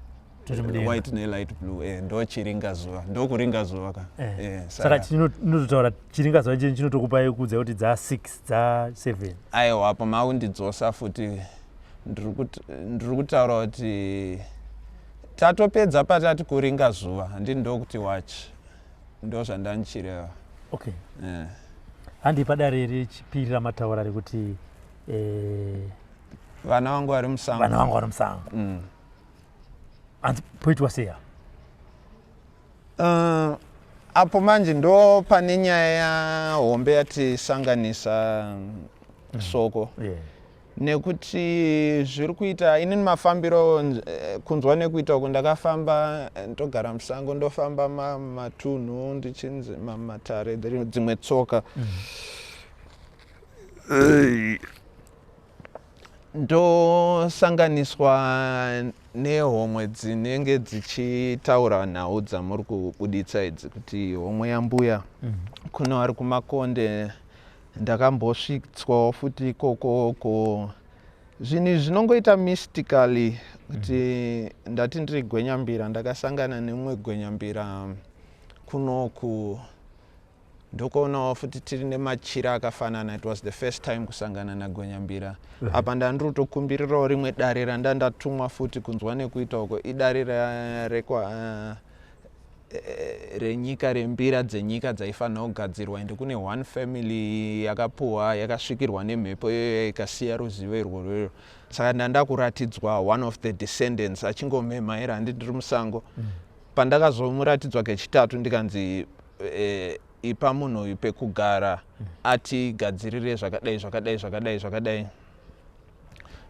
Tiri mudenga. White nelight blue, ndo chiringa zuva, ndokuringa zuva ka. Saka chinototaura chiringa zuva chenyu chinotokupai kudza kuti dza 6, dza 7? Aiwa, apo makundidzosa futi. Ndiri kutaura kuti tatopedza patati kuringa zuva, handini ndokuti watch, ndo zvandandichireva. Okay. Handi padare rechipiri ramataura rekuti Vana vangu vari musango. Vana vangu vari musango. Hanzi poitwa sei apa? Apo manje ndo pane nyaya hombe yatisanganisa soko. Nekuti zviri kuita inini mafambiro, kunzwa nekuita uku, ndakafamba, ndogara musango, ndofamba matunhu ndichinzi matare, dzimwe tsoka. Ndosanganiswa nehomwe dzinenge dzichitaura nhau dzamuri kubuditsa idzi, kuti homwe yambuya kuno vari kuMakonde. Ndakambosvitswawo futi ikoko ko zvinhu izvi zvinongoita mystically, kuti ndati ndiri gwenyambira, ndakasangana nemumwe gwenyambira kunoku, ndokuonawo futi tiri nemachira akafanana. It was the first time kusangana nagwenyambira. Apa ndandiri kutokumbirirawo rimwe dare randandatumwa futi kunzwa nekuita uko, idare rekwa renyika, rembira dzenyika dzaifanira kugadzirwa, ende kune one family yakapuhwa, yakasvikirwa nemhepo iyoyo, ikasiya ruzivo irworwo. Saka ndanda kuratidzwa one of the descendants achingomhemhaira, handi ndiri musango. Pandakazomuratidzwa kechitatu, ndikanzi ipa munhu uyu pekugara, atigadzirire zvakadai, zvakadai, zvakadai, zvakadai.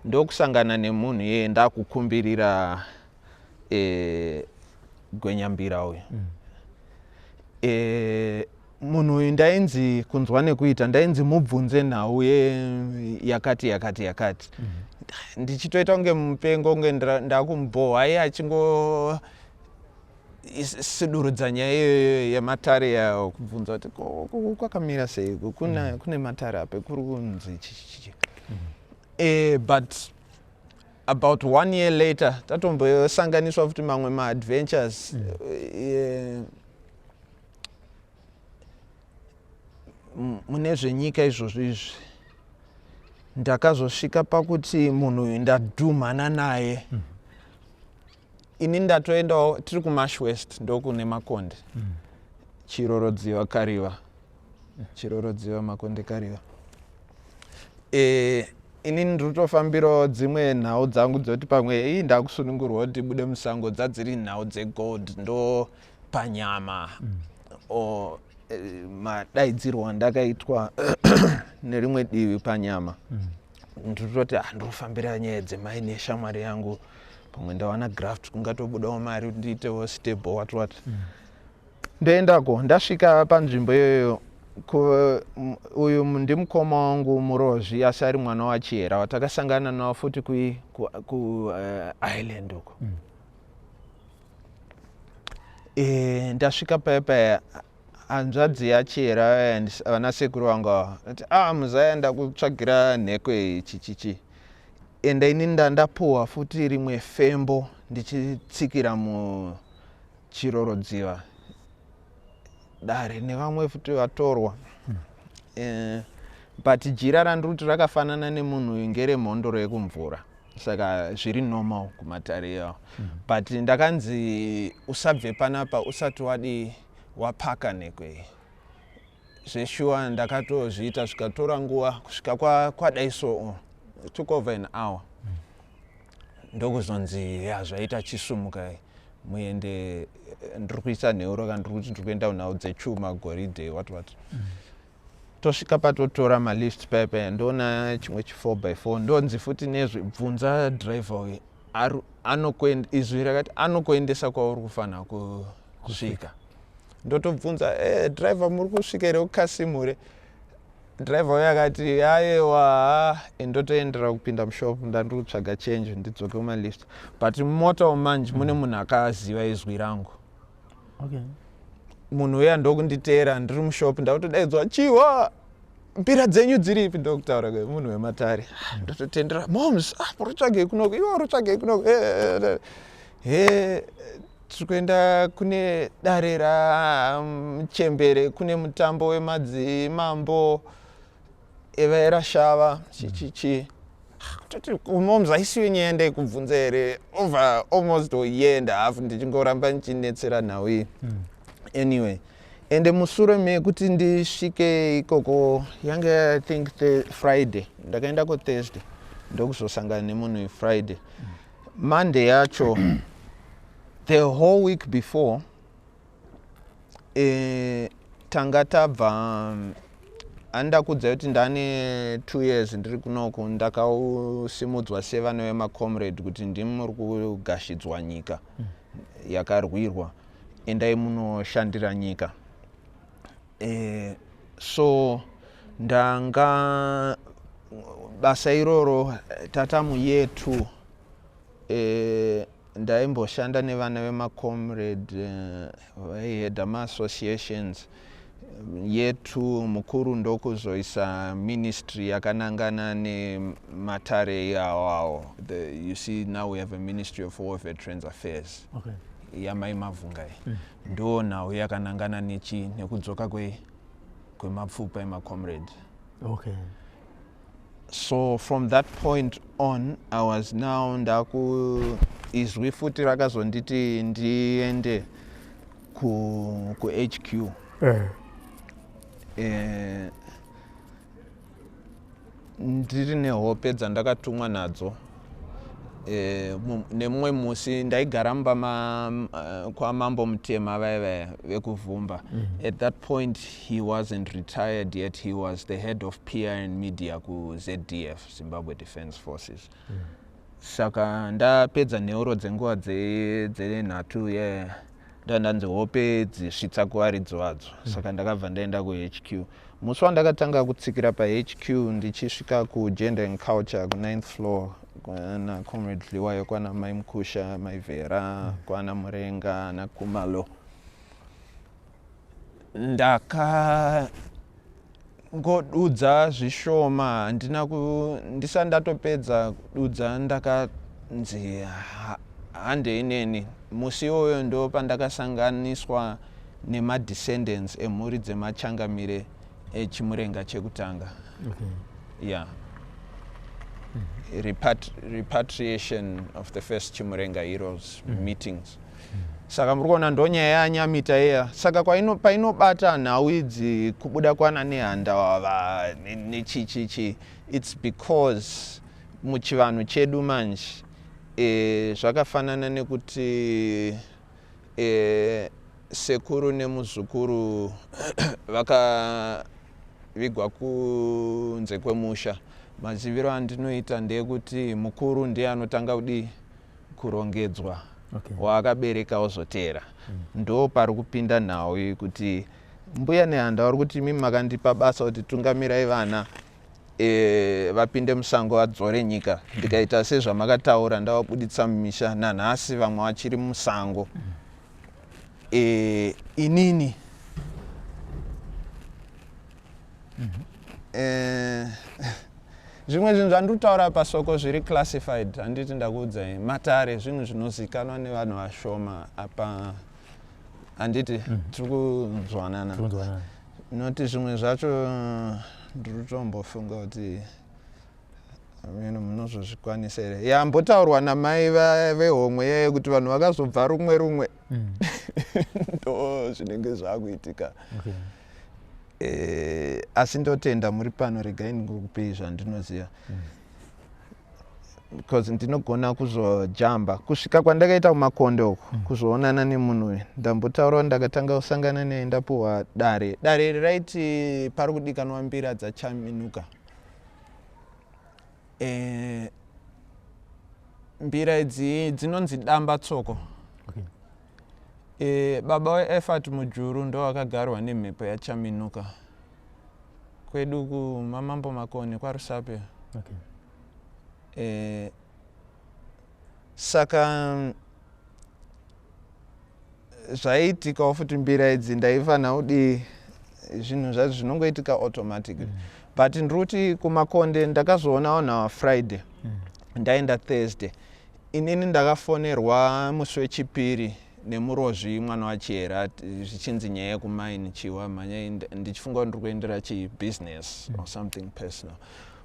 Ndokusangana nemunhu iyeye, ndakukumbirira gwenyambira uyu. Munhu uyu ndainzi kunzwa nekuita, ndainzi mubvunze nhau yakati yakati yakati. Ndichitoita kunge mupengo, kunge ndakumubhohwa, iye achingo sidurudza nyaya iyoyo yematare yayo, kubvunza kuti kwakamira sei, kune matare ape kuri kunzi chichichi. But about one year later tatombosanganiswa futi mamwe maadventures. Mune zvenyika izvozvo izvi, ndakazosvika pakuti munhu uyu ndadhumhana naye. Ini ndatoendawo, tiri kuMash West, ndokune Makonde, Chirorodziva, Kariva, Chirorodziva, Makonde, Kariva. Inini ndiri kutofambirawo dzimwe nhau dzangu dzekuti pamwe ii ndakusunungurwa kuti ndibude musango, dzadziri nhau dzegold, ndo panyama o madaidzirwo andakaitwa nerimwe divi panyama. Ndiri ah, ndiri kufambira nyaya dzemaini yeshamwari yangu, pamwe ndawana graft, kungatobudawo mari kuti ndiitewo stable, what what. Ndoendako, ndasvika panzvimbo iyoyo, uyu ndimukoma wangu Murozvi, asi ari mwana waChihera watakasangana nawo futi ku island uko. Ndasvika paya paya, hanzvadzi yaChihera and vana sekuru vangu ava ati, "Ah, muzaya, ndakutsvagira nheko iyi, chichichi." Ende ini ndandapuhwa futi rimwe fembo ndichitsikira muChirorodziva dare nevamwe futi vatorwa. But jira randiri kuti rakafanana nemunhu uyu ngeremhondoro yekumvura, saka zviri normal kumatare iyawo. But ndakanzi usabve panapa usati wadi wapaka nheko iyi. Zveshuwa ndakatozviita, zvikatora nguva kusvika kwadai so took over an hour. Ndokuzonzi ya zvaita, chisumuka muende, ndiri kuisa nheuro kana ndiri kuti ndiri kuenda kunhau dzechuma, goridhe, what what. Tosvika patotora malist paya paya, ndoona chimwe chi 4 by 4, ndonzi futi nezvi, "Bvunza driver uyu, izwi rakati anokuendesa kwauri kufanira kusvika." Ndotobvunza, "Driver, muri kusvika here kuKasimure?" Driver uyo akati, "Aiwa." Ndotoendera kupinda mushop, ndandiri kutsvaga change, ndidzoke kumalist, but mumota manje mune munhu akaziva izwi rangu. Munhu uya ndokunditeera ndiri mushop, ndakutodaidzwa, "Chiwa, mbira dzenyu dziripi?" Ndokutaura munhu wematare. Ndototendera, "Moms, ah, rutsvagei kunoko, iwo rutsvagei kunoko." He, tiri kuenda kune dare ramuchembere, kune mutambo wemadzimambo evairashava, chichichi. Toti, "Moms, haisiyo nyaya ndaikubvunza here over almost a year and a half ndichingoramba ndichinetsera nhau iyi?" Anyway, ende mushure mekuti ndisvike ikoko, yange I think the Friday, ndakaendako Thursday, ndokuzosangana nemunhu Friday. Monday yacho The whole week before tanga tabva, andakudza kuti ndane 2 years ndiri kunoku. Ndakasimudzwa sevana vemacomrade kuti ndimi muri kugashidzwa nyika yakarwirwa, endai munoshandira nyika. So ndanga basa iroro tatamu year two. Ndaimboshanda nevana vemacomrade vaiheada maassociations yetu. Mukuru ndokuzoisa ministry yakanangana nematare iwawawo. You see, now we have a Ministry of War Veterans Affairs yamai Mavhungai. Ndo nhau yakanangana nechi nekudzoka kwemapfupa emacomrade. So from that point on I was now ndaku izwi futi rakazonditi ndiende kuHQ. Ndiri nehope dzandakatumwa nadzo. Nemumwe musi ndaigara mumba kwamambo Mutema vaya vaya vekuvhumba. At that point he wasn't retired yet. He was the head of PR and media kuZDF, Zimbabwe Defence Forces. Saka ndapedza nheuro dzenguva dzenhatu ye ndandanzi hope dzisvitsa kuvaridzi vadzo. Saka ndakabva ndaenda kuHQ. Musi wandakatanga kutsikira paHQ, ndichisvika kuGender and Culture kuninth floor, kwana Comrade Dliwayo, kwana Mai Mukusha, Mai Vera, kwana Murenga naKumalo, ndakangodudza zvishoma. Handina ndisati ndatopedza kududza, ndakanzi, "Handei neni." Musi iwoyo ndo pandakasanganiswa nemadescendants emhuri dzemachangamire echimurenga chekutanga. Yeah, repatriation of the first Chimurenga heroes meetings. Saka muri kuona ndonyaya yanyamita iya. Saka painobata nhau idzi kubuda kwana Nehanda wava nechichichi, it's because muchivanhu chedu manje zvakafanana nekuti sekuru nemuzukuru vakavigwa kunze kwemusha. Maziviro andinoita ndeyekuti mukuru ndiye anotanga kudii, kurongedzwa, waakabereka ozoteera. Ndo pari kupinda nhau iyi kuti Mbuya Nehanda vari kuti, "Mimi makandipa basa kuti tungamirai vana vapinde musango vadzore nyika. Ndikaita sezvamakataura, ndavabuditsa mumisha. Nanhasi vamwe vachiri musango." Inini zvimwe zvinhu zvandiri kutaura pasoko zviri classified. Handiti ndakuudzai, matare zvinhu zvinozikanwa nevanhu vashoma apa, handiti? Tiri kunzwanana? Tiri kunzwanana. Noti zvimwe zvacho ndiri kutombofunga kuti ameno munozozvikwanisa here. Yambotaurwa namai vehomwe yaye kuti vanhu vakazobva rumwe rumwe. Ndo zvinenge zvakuitika. Asi ndotenda muri pano. Regai ndingokupei zvandinoziva because ndinogona kuzojamba kusvika kwandakaita kumakonde uku kuzoonana nemunhu uyu. Ndambotaurawo, ndakatanga kusangana naye ndapuhwa dare. Dare iri raiti pari kudikanwa mbira dzaChaminuka. Mbira idzi dzinonzi damba tsoko. Baba weEffort Mujuru ndo akagarwa nemhepo yaChaminuka kwedu kumamambo Makoni kwaRusape. Saka zvaiitikawo futi, mbira idzi ndaifanira kudii, zvinhu zvacho zvinongoitika automatically. But ndiri kuti kumakonde ndakazoona vanhu ava Friday. Ndaenda Thursday. Inini ndakafonerwa musi wechipiri nemurozvi mwana wachihera, zvichinzi nyaya yekumaini chiwa mhanya. Ndichifunga kuti ndiri kuendera chibusiness or something personal.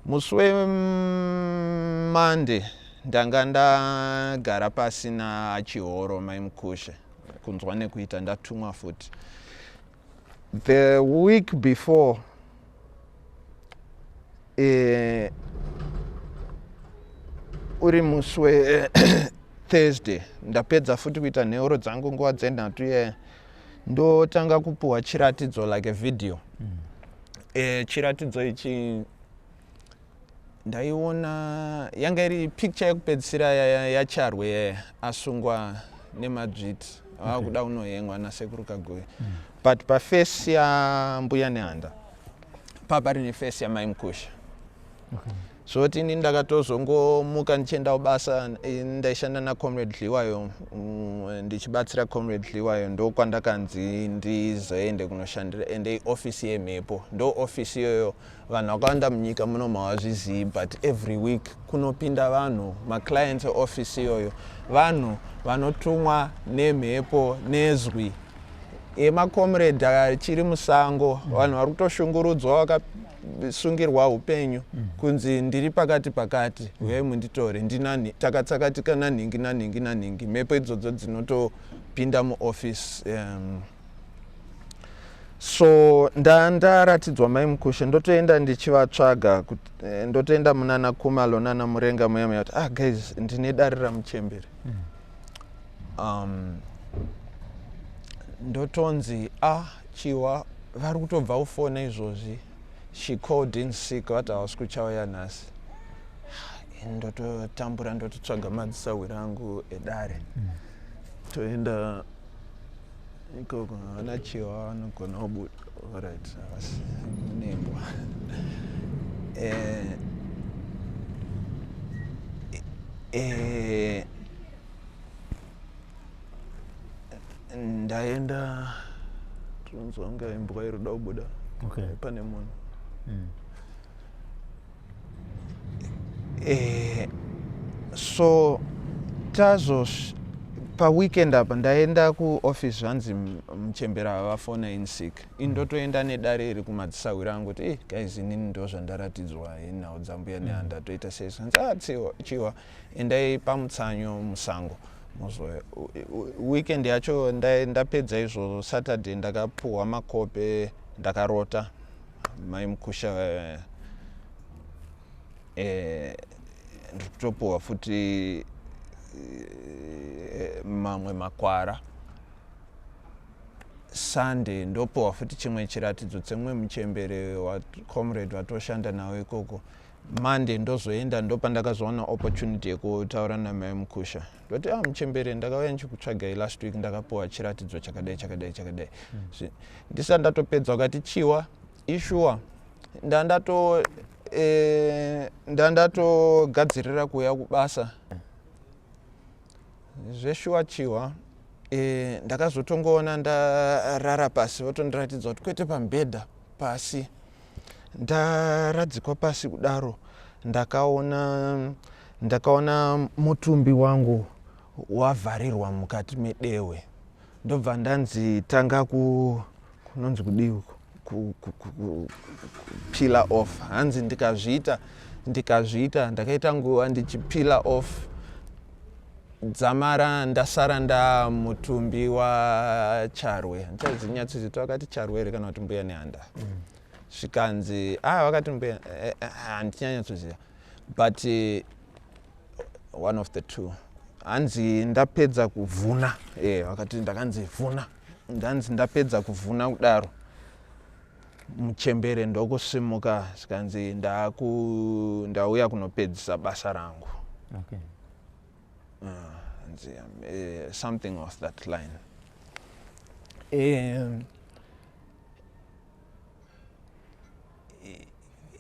Musi weMonday ndanga ndagara pasi naChihoro, Mai Mukushe, kunzwa nekuita ndatumwa futi. The week before, uri musi we Thursday ndapedza futi kuita nheuro dzangu nguva dzenhatu ye ndotanga kupuhwa chiratidzo like a video. Chiratidzo ichi ndaiona yanga iri picture yekupedzisira yaCharwe ya asungwa nemadzviti avakuda okay. Kunohengwa nasekuru Kaguvi. But pafesi yambuya Nehanda papari nefesi yamai Mukusha. Okay. Zvoti ini ndakatozongomuka ndichienda kubasa, ndaishanda nacomrade Dliwayo, ndichibatsira comrade Dliwayo, ndokwandakanzi ndizoende kunoshandira, ende iofisi yemhepo, ndo ofisi iyoyo. Vanhu vakawanda munyika muno mavazvizivi, but every week kunopinda vanhu, maclients eofisi iyoyo, vanhu vanotumwa nemhepo nezwi yemacomrade achiri musango. Vanhu vari kutoshungurudzwa, vakasungirwa upenyu, kunzi ndiri pakati pakati, uyai munditore, ndinani takatsakatika nanhingi nanhingi nanhingi. Mhepo idzodzo dzinotopinda muoffice. So ndaratidzwa mai Mukushe, ndotoenda ndichivatsvaga, ndotoenda munana Kumalo nana Murenga muya muya kuti, ah guys, ndine dare ramuchembere. Ndotonzi, ah, Chiwa vari kutobva kufona izvozvi, she called in sick, vati havasi kuchauya nhasi. Ndototambura, ndototsvaga madzisahwira angu edare. Toenda ikoko, havana Chiwa vanogona kubuda, alright, havasi nembwa. Ndaenda, tonzwa kunge imbwa iri kuda kubuda. Pane munhu. So tazo paweekend apa ndaenda kuoffice, zvanzi muchembera vafona in sick. Indotoenda nedare iri kumadzisahwira angu kuti, eh, guys, inini ndo zvandaratidzwa inhau dzambuya Nehanda, toita sei? Zvanzi, ah, Chiwa, endai pamutsanyo musango muzoya. Weekend yacho ndapedza izvozvo, Saturday ndakapuhwa makope, ndakarota mai Mukusha, ndiri kutopuhwa futi mamwe makwara. Sunday ndopuhwa futi chimwe chiratidzo tsemumwe muchembere wacomrade watoshanda nawo ikoko. Monday ndozoenda, ndopandakazowana opportunity yekutaura namai Mukusha. Ndoti, ah, muchembere, ndakauya ndichikutsvagai last week, ndakapuwa chiratidzo chakadai chakadai chakadai. Ndisati ndatopedza wakati, Chiwa, ishuwa ndandato ndandatogadzirira kuuya kubasa zveshuwa. Chiwa, ndakazotongoona ndarara pasi, votondiratidza kuti kwete pamubhedha, pasi, ndaradzikwa pasi kudaro, ndakaona mutumbi wangu wavharirwa mukati medehwe, ndobva ndanzi tanga ku kunonzi kudii uku, kupila off. Hanzi ndikazviita, ndakaita nguva ndichipila off dzamara ndasara ndamutumbi waCharwe. Handichazinyatsoziva vakati Charwe here kana kuti mbuya Nehanda. Zvikanzi, ah, vakati mbuya, handichanyatsoziva, but one of the two. Hanzi ndapedza kuvhuna, vakati ndakanzi vhuna, ndanzi ndapedza kuvhuna kudaro, muchembere ndokusimuka, zvikanzi ndauya kunopedzisa basa rangu. Hanzi, something of that line.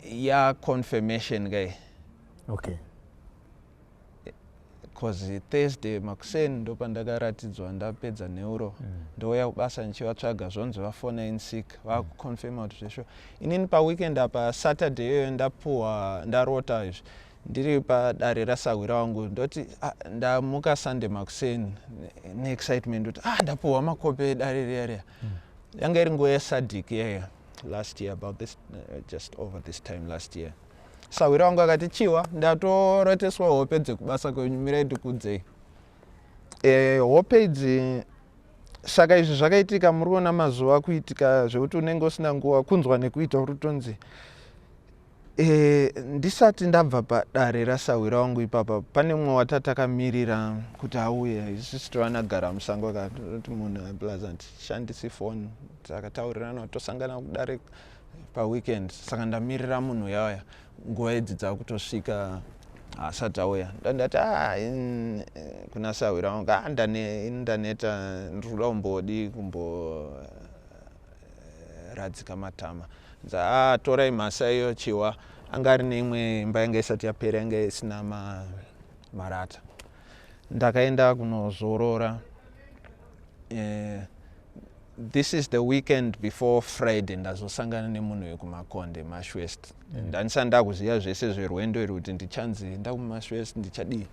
Ya confirmation ke 'cause Thursday makuseni ndopandakaratidzwa, ndapedza neuro, ndouya kubasa ndichivatsvaga, zvonzi vafona in sick, vakuconfirma kuti zvesho inini paweekend apa Saturday iyoyo ndapuhwa, ndarota izvi ndiri padare rasahwira wangu. Ndoti, ah, ndamuka Sunday makuseni neexcitement kuti, ah, ndapuhwa makope edare riya riya. Yanga iri nguva yeSADC iyaya, last year about this, just over this time last year. Sahwira wangu akati, Chiwa, ndatoroteswa hope dzekubasa kwenyu, mirai ndikudzei hope idzi. Saka izvi zvakaitika, muri kuona mazuva kuitika zvekuti unenge usina nguva kunzwa nekuita, uri kutonzi E, ndisati ndabva padare rasahwira wangu ipapa, pane mumwe watatakamirira kuti auye. Isusu tovanagara musango, akati munhu plus handishandisi foni, takataurirana tosangana kudare paweekend. Saka ndamirira munhu uyauya, nguva idzi dzakutosvika, asati auya. Ndandati, ah, kuna sahwira wangu, ah, ndaneta, ndiri kuda kumbodi kumboradzika matama. Nza, ah, torai mhasa iyo. Chiwa anga ari neimwe imba yanga isati yapera, yanga isina marata. Ndakaenda kunozorora. This is the weekend before Friday. Ndazosangana nemunhu wekuMakonde, Mash West. Ndandisati ndakuziva zvese zverwendo iri, kuti ndichanzi ndakuMash West, ndichadii.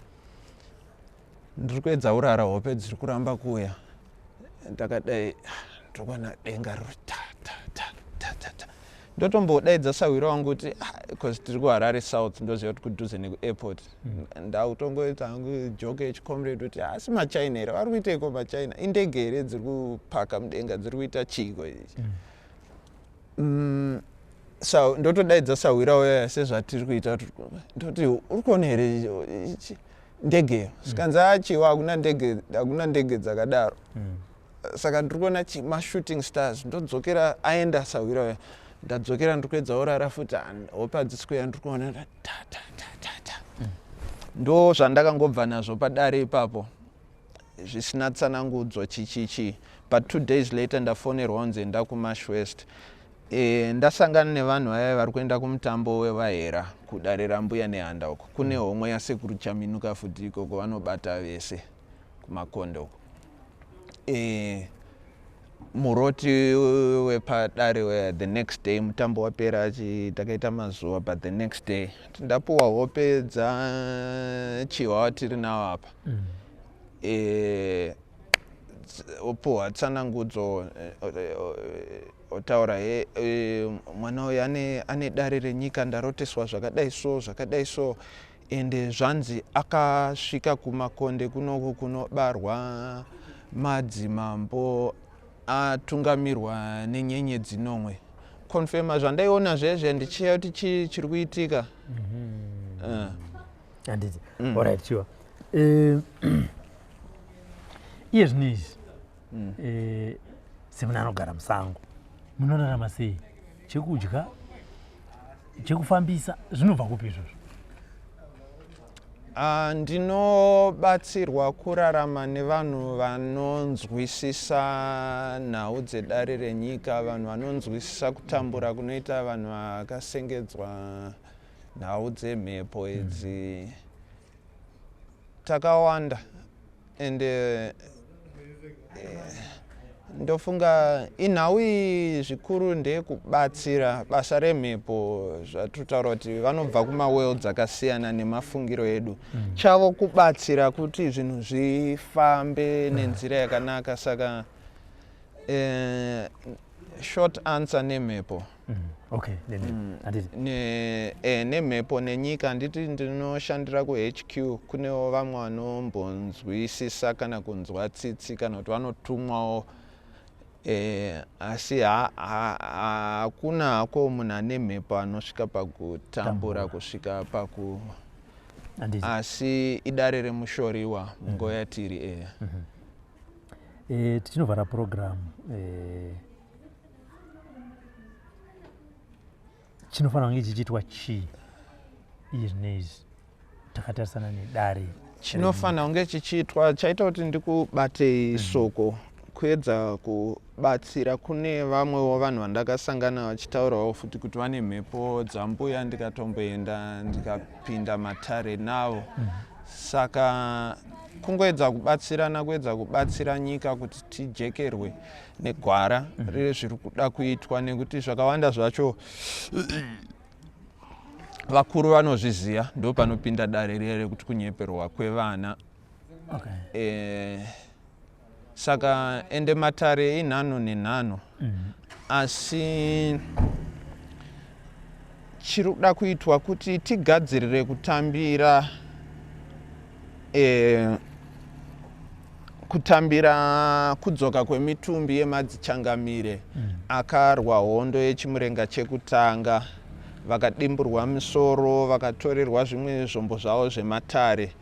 Ndiri kuedza kurara, hope dziri kuramba kuuya. Ndakadai, ndikuona denga riri ta ta ta ta ta ta. Ndotombodaidza sahwira wangu kuti, because tiri kuHarare South, ndoziva kuti kudhuze nekuairport. Ndakutongoita hangu joke yechicomrade kuti, asi maChina here vari kuiteiko? MaChina indege here dziri kupaka mudenga? Dziri kuita chiiko ichi? So ndotodaidza sahwira uya sezvatiri kuita, ndoti, "Uri kuona here ndegeyo?" Sikanzi, "Achiwa, hakuna ndege, hakuna ndege dzakadaro." Saka ndiri kuona mashooting stars. Ndodzokera, aenda sahwira uya, ndadzokera, ndiri kuedza kurara futi, hope hadzisi kuuya. Ndiri kuona ta ta ta ta ta. Ndo zvandakangobva nazvo padare ipapo, zvisina tsanangudzo, chichichi. But 2 days later ndafonerwa kunzi enda kuMash West. Ndasangana nevanhu vaya vari kuenda kumutambo wevahera kudare raMbuya Nehanda. Uko kune homwe yaSekuru Chaminuka futi ikoko, vanobata vese kuMakonde uko. Muroti wepadare weya, the next day mutambo wapera, takaita mazuva, but the next day ndapuwa hope dzachiwa watiri nawo apa. Opuhwa tsanangudzo, otaura he, mwana uyu ane dare renyika, ndaroteswa zvakadai so, zvakadai so, ende zvanzi akasvika kuMakonde kunoku kunobarwa madzimambo atungamirwa nenyenyedzi nomwe. Confirma zvandaiona zvezve, ndichiya kuti chii chiri kuitika. Handiti? Alright, sure. Iye zvino izvi, semunhu anogara musango, munorarama sei? Chekudya, chekufambisa, zvinobva kupi izvozvo? Ah, ndinobatsirwa kurarama nevanhu vanonzwisisa nhau dzedare renyika, vanhu vanonzwisisa kutambura kunoita vanhu vakasengedzwa nhau dzemhepo idzi. Takawanda, ende ndofunga inhau iyi zvikuru ndeyekubatsira basa remhepo. Zvatinotaura kuti vanobva kumaworlds akasiyana nemafungiro edu, chavo kubatsira kuti zvinhu zvifambe nenzira yakanaka. Saka short answer, nemhepo. Okay, handiti? Nemhepo nenyika. Handiti ndinoshandira kuHQ, kunewo vamwe vanombonzwisisa kana kunzwa tsitsi, kana kuti vanotumwawo. Asi hakuna hako munhu ane mhepo anosvika pakutambura kusvika paku asi idare remushoriwa munguva yatiri eya. Tichinovhara program, chinofanira kunge chichiitwa chii iye zvinezvi takatarisana nedare? Chinofanira kunge chichiitwa, chaita kuti ndikubatei soko, kuedza kubatsira. Kune vamwewo vanhu vandakasangana vachitaurawo futi kuti vane mhepo dzambuya, ndikatomboenda ndikapinda matare navo. Saka kungoedza kubatsirana, kuedza kubatsira nyika kuti tijekerwe negwara rezviri kuda kuitwa, nekuti zvakawanda zvacho vakuru vanozviziva. Ndo panopinda dare riya rekuti kunyeperwa kwevana. Saka ende matare inhano nenhano, asi chiri kuda kuitwa kuti tigadzirire kutambira kudzoka kwemitumbi yemadzichangamire akarwa hondo yechimurenga chekutanga. Vakadimburwa misoro, vakatorerwa zvimwe zvombo zvavo zvematare.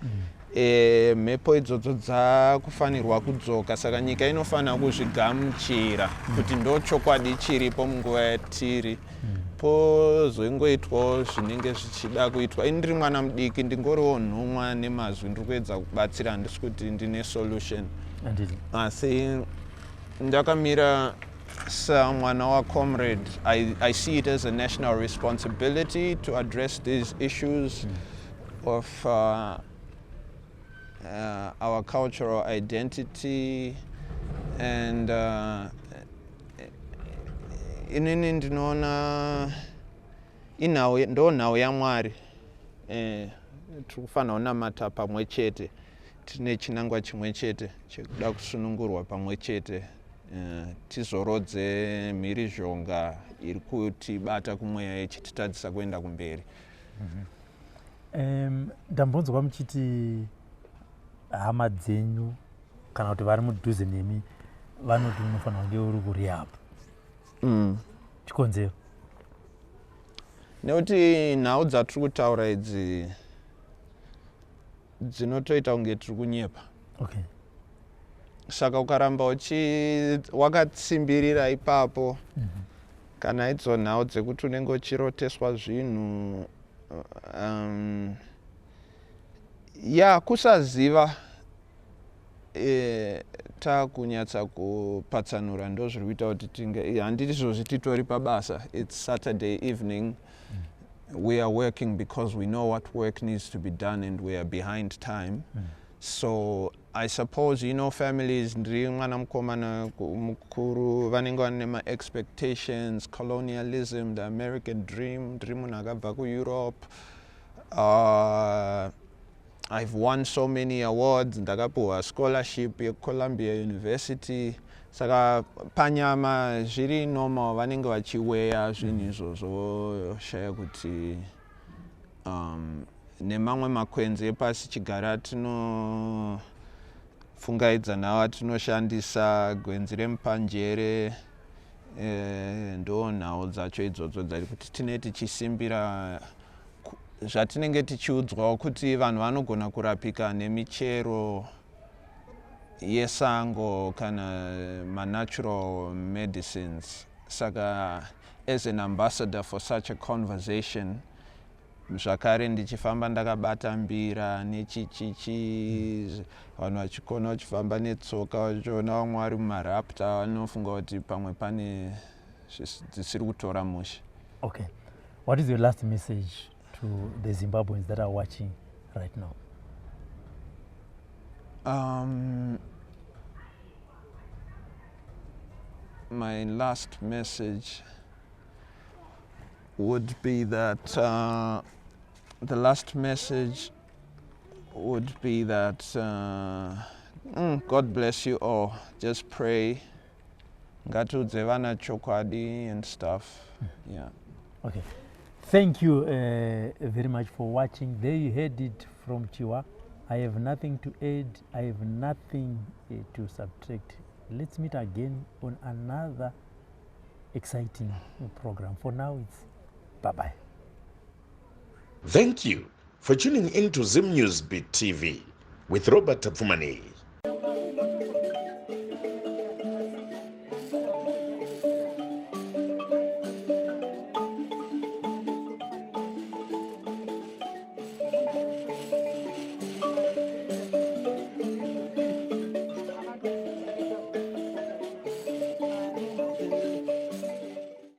Mhepo idzodzo dzakufanirwa kudzoka, saka nyika inofanira kuzvigamuchira kuti ndo chokwadi chiripo munguva yatiri. Pozoingoitwawo zvinenge zvichida kuitwa. Ini ndiri mwana mudiki, ndingoriwo nhumwa nemazwi, ndiri kuedza kubatsira, handisi kuti ndine solution. Handiti. Asi ndakamira samwana wacomrade. I see it as a national responsibility to address these issues of our cultural identity and inini ndinoona inhau, ndo nhau yaMwari. Tiri kufanira kunamata pamwe chete, tine chinangwa chimwe chete chekuda kusunungurwa pamwe chete, tizorodze mhirizhonga iri kutibata kumweya ichititadzisa kuenda kumberi. Ndambonzwa muchiti hama dzenyu kana kuti vari mudhuze nemi vanoti unofanira kunge uri kurehab. Chikonzero? Nekuti nhau dzatiri kutaura idzi dzinotoita kunge tiri kunyepa. Saka ukaramba uchi wakatsimbirira ipapo, kana idzo nhau dzekuti unenge uchiroteswa zvinhu, ya kusaziva, takunyatsa kupatsanura, ndo zviri kuita kuti tinge, handiti izvozvi titori pabasa. It's Saturday evening. We are working because we know what work needs to be done and we are behind time. So I suppose, families, ndiri mwana mukomana mukuru, vanenge vane ma-expectations, colonialism, the American dream. Ndiri munhu akabva kuEurope. I've won so many awards, ndakapiwa scholarship yeColumbia University, saka panyama zviri normal, vanenge vachiweya zvinhu izvozvo, shaya kuti nemamwe makwenzi epasi chigara tinopfungaidza nawo atinoshandisa, gwenzi remupanjere, ndo nhau dzacho idzodzo dzari kuti tine tichisimbira zvatinenge tichiudzwawo kuti vanhu vanogona kurapika nemichero yesango kana manatural medicines. Saka as an ambassador for such a conversation, zvakare ndichifamba ndakabata mbira nechichichi, vanhu vachikona vachifamba netsoka, vachiona vamwe vari mumarapta, vanofunga kuti pamwe pane dzisiri kutora mushe. Okay, what is your last message to the Zimbabweans that are watching right now? My last message would be that the last message would be that God bless you all. Just pray. Ngatiudze vana chokwadi and stuff. Yeah. Okay. Thank you very much for watching. There you heard it from Chihwa. I have nothing to add. I have nothing to subtract. Let's meet again on another exciting program. For now, it's bye-bye. Thank you for tuning in to Zim News Beat TV with Robert Tapfumaneyi.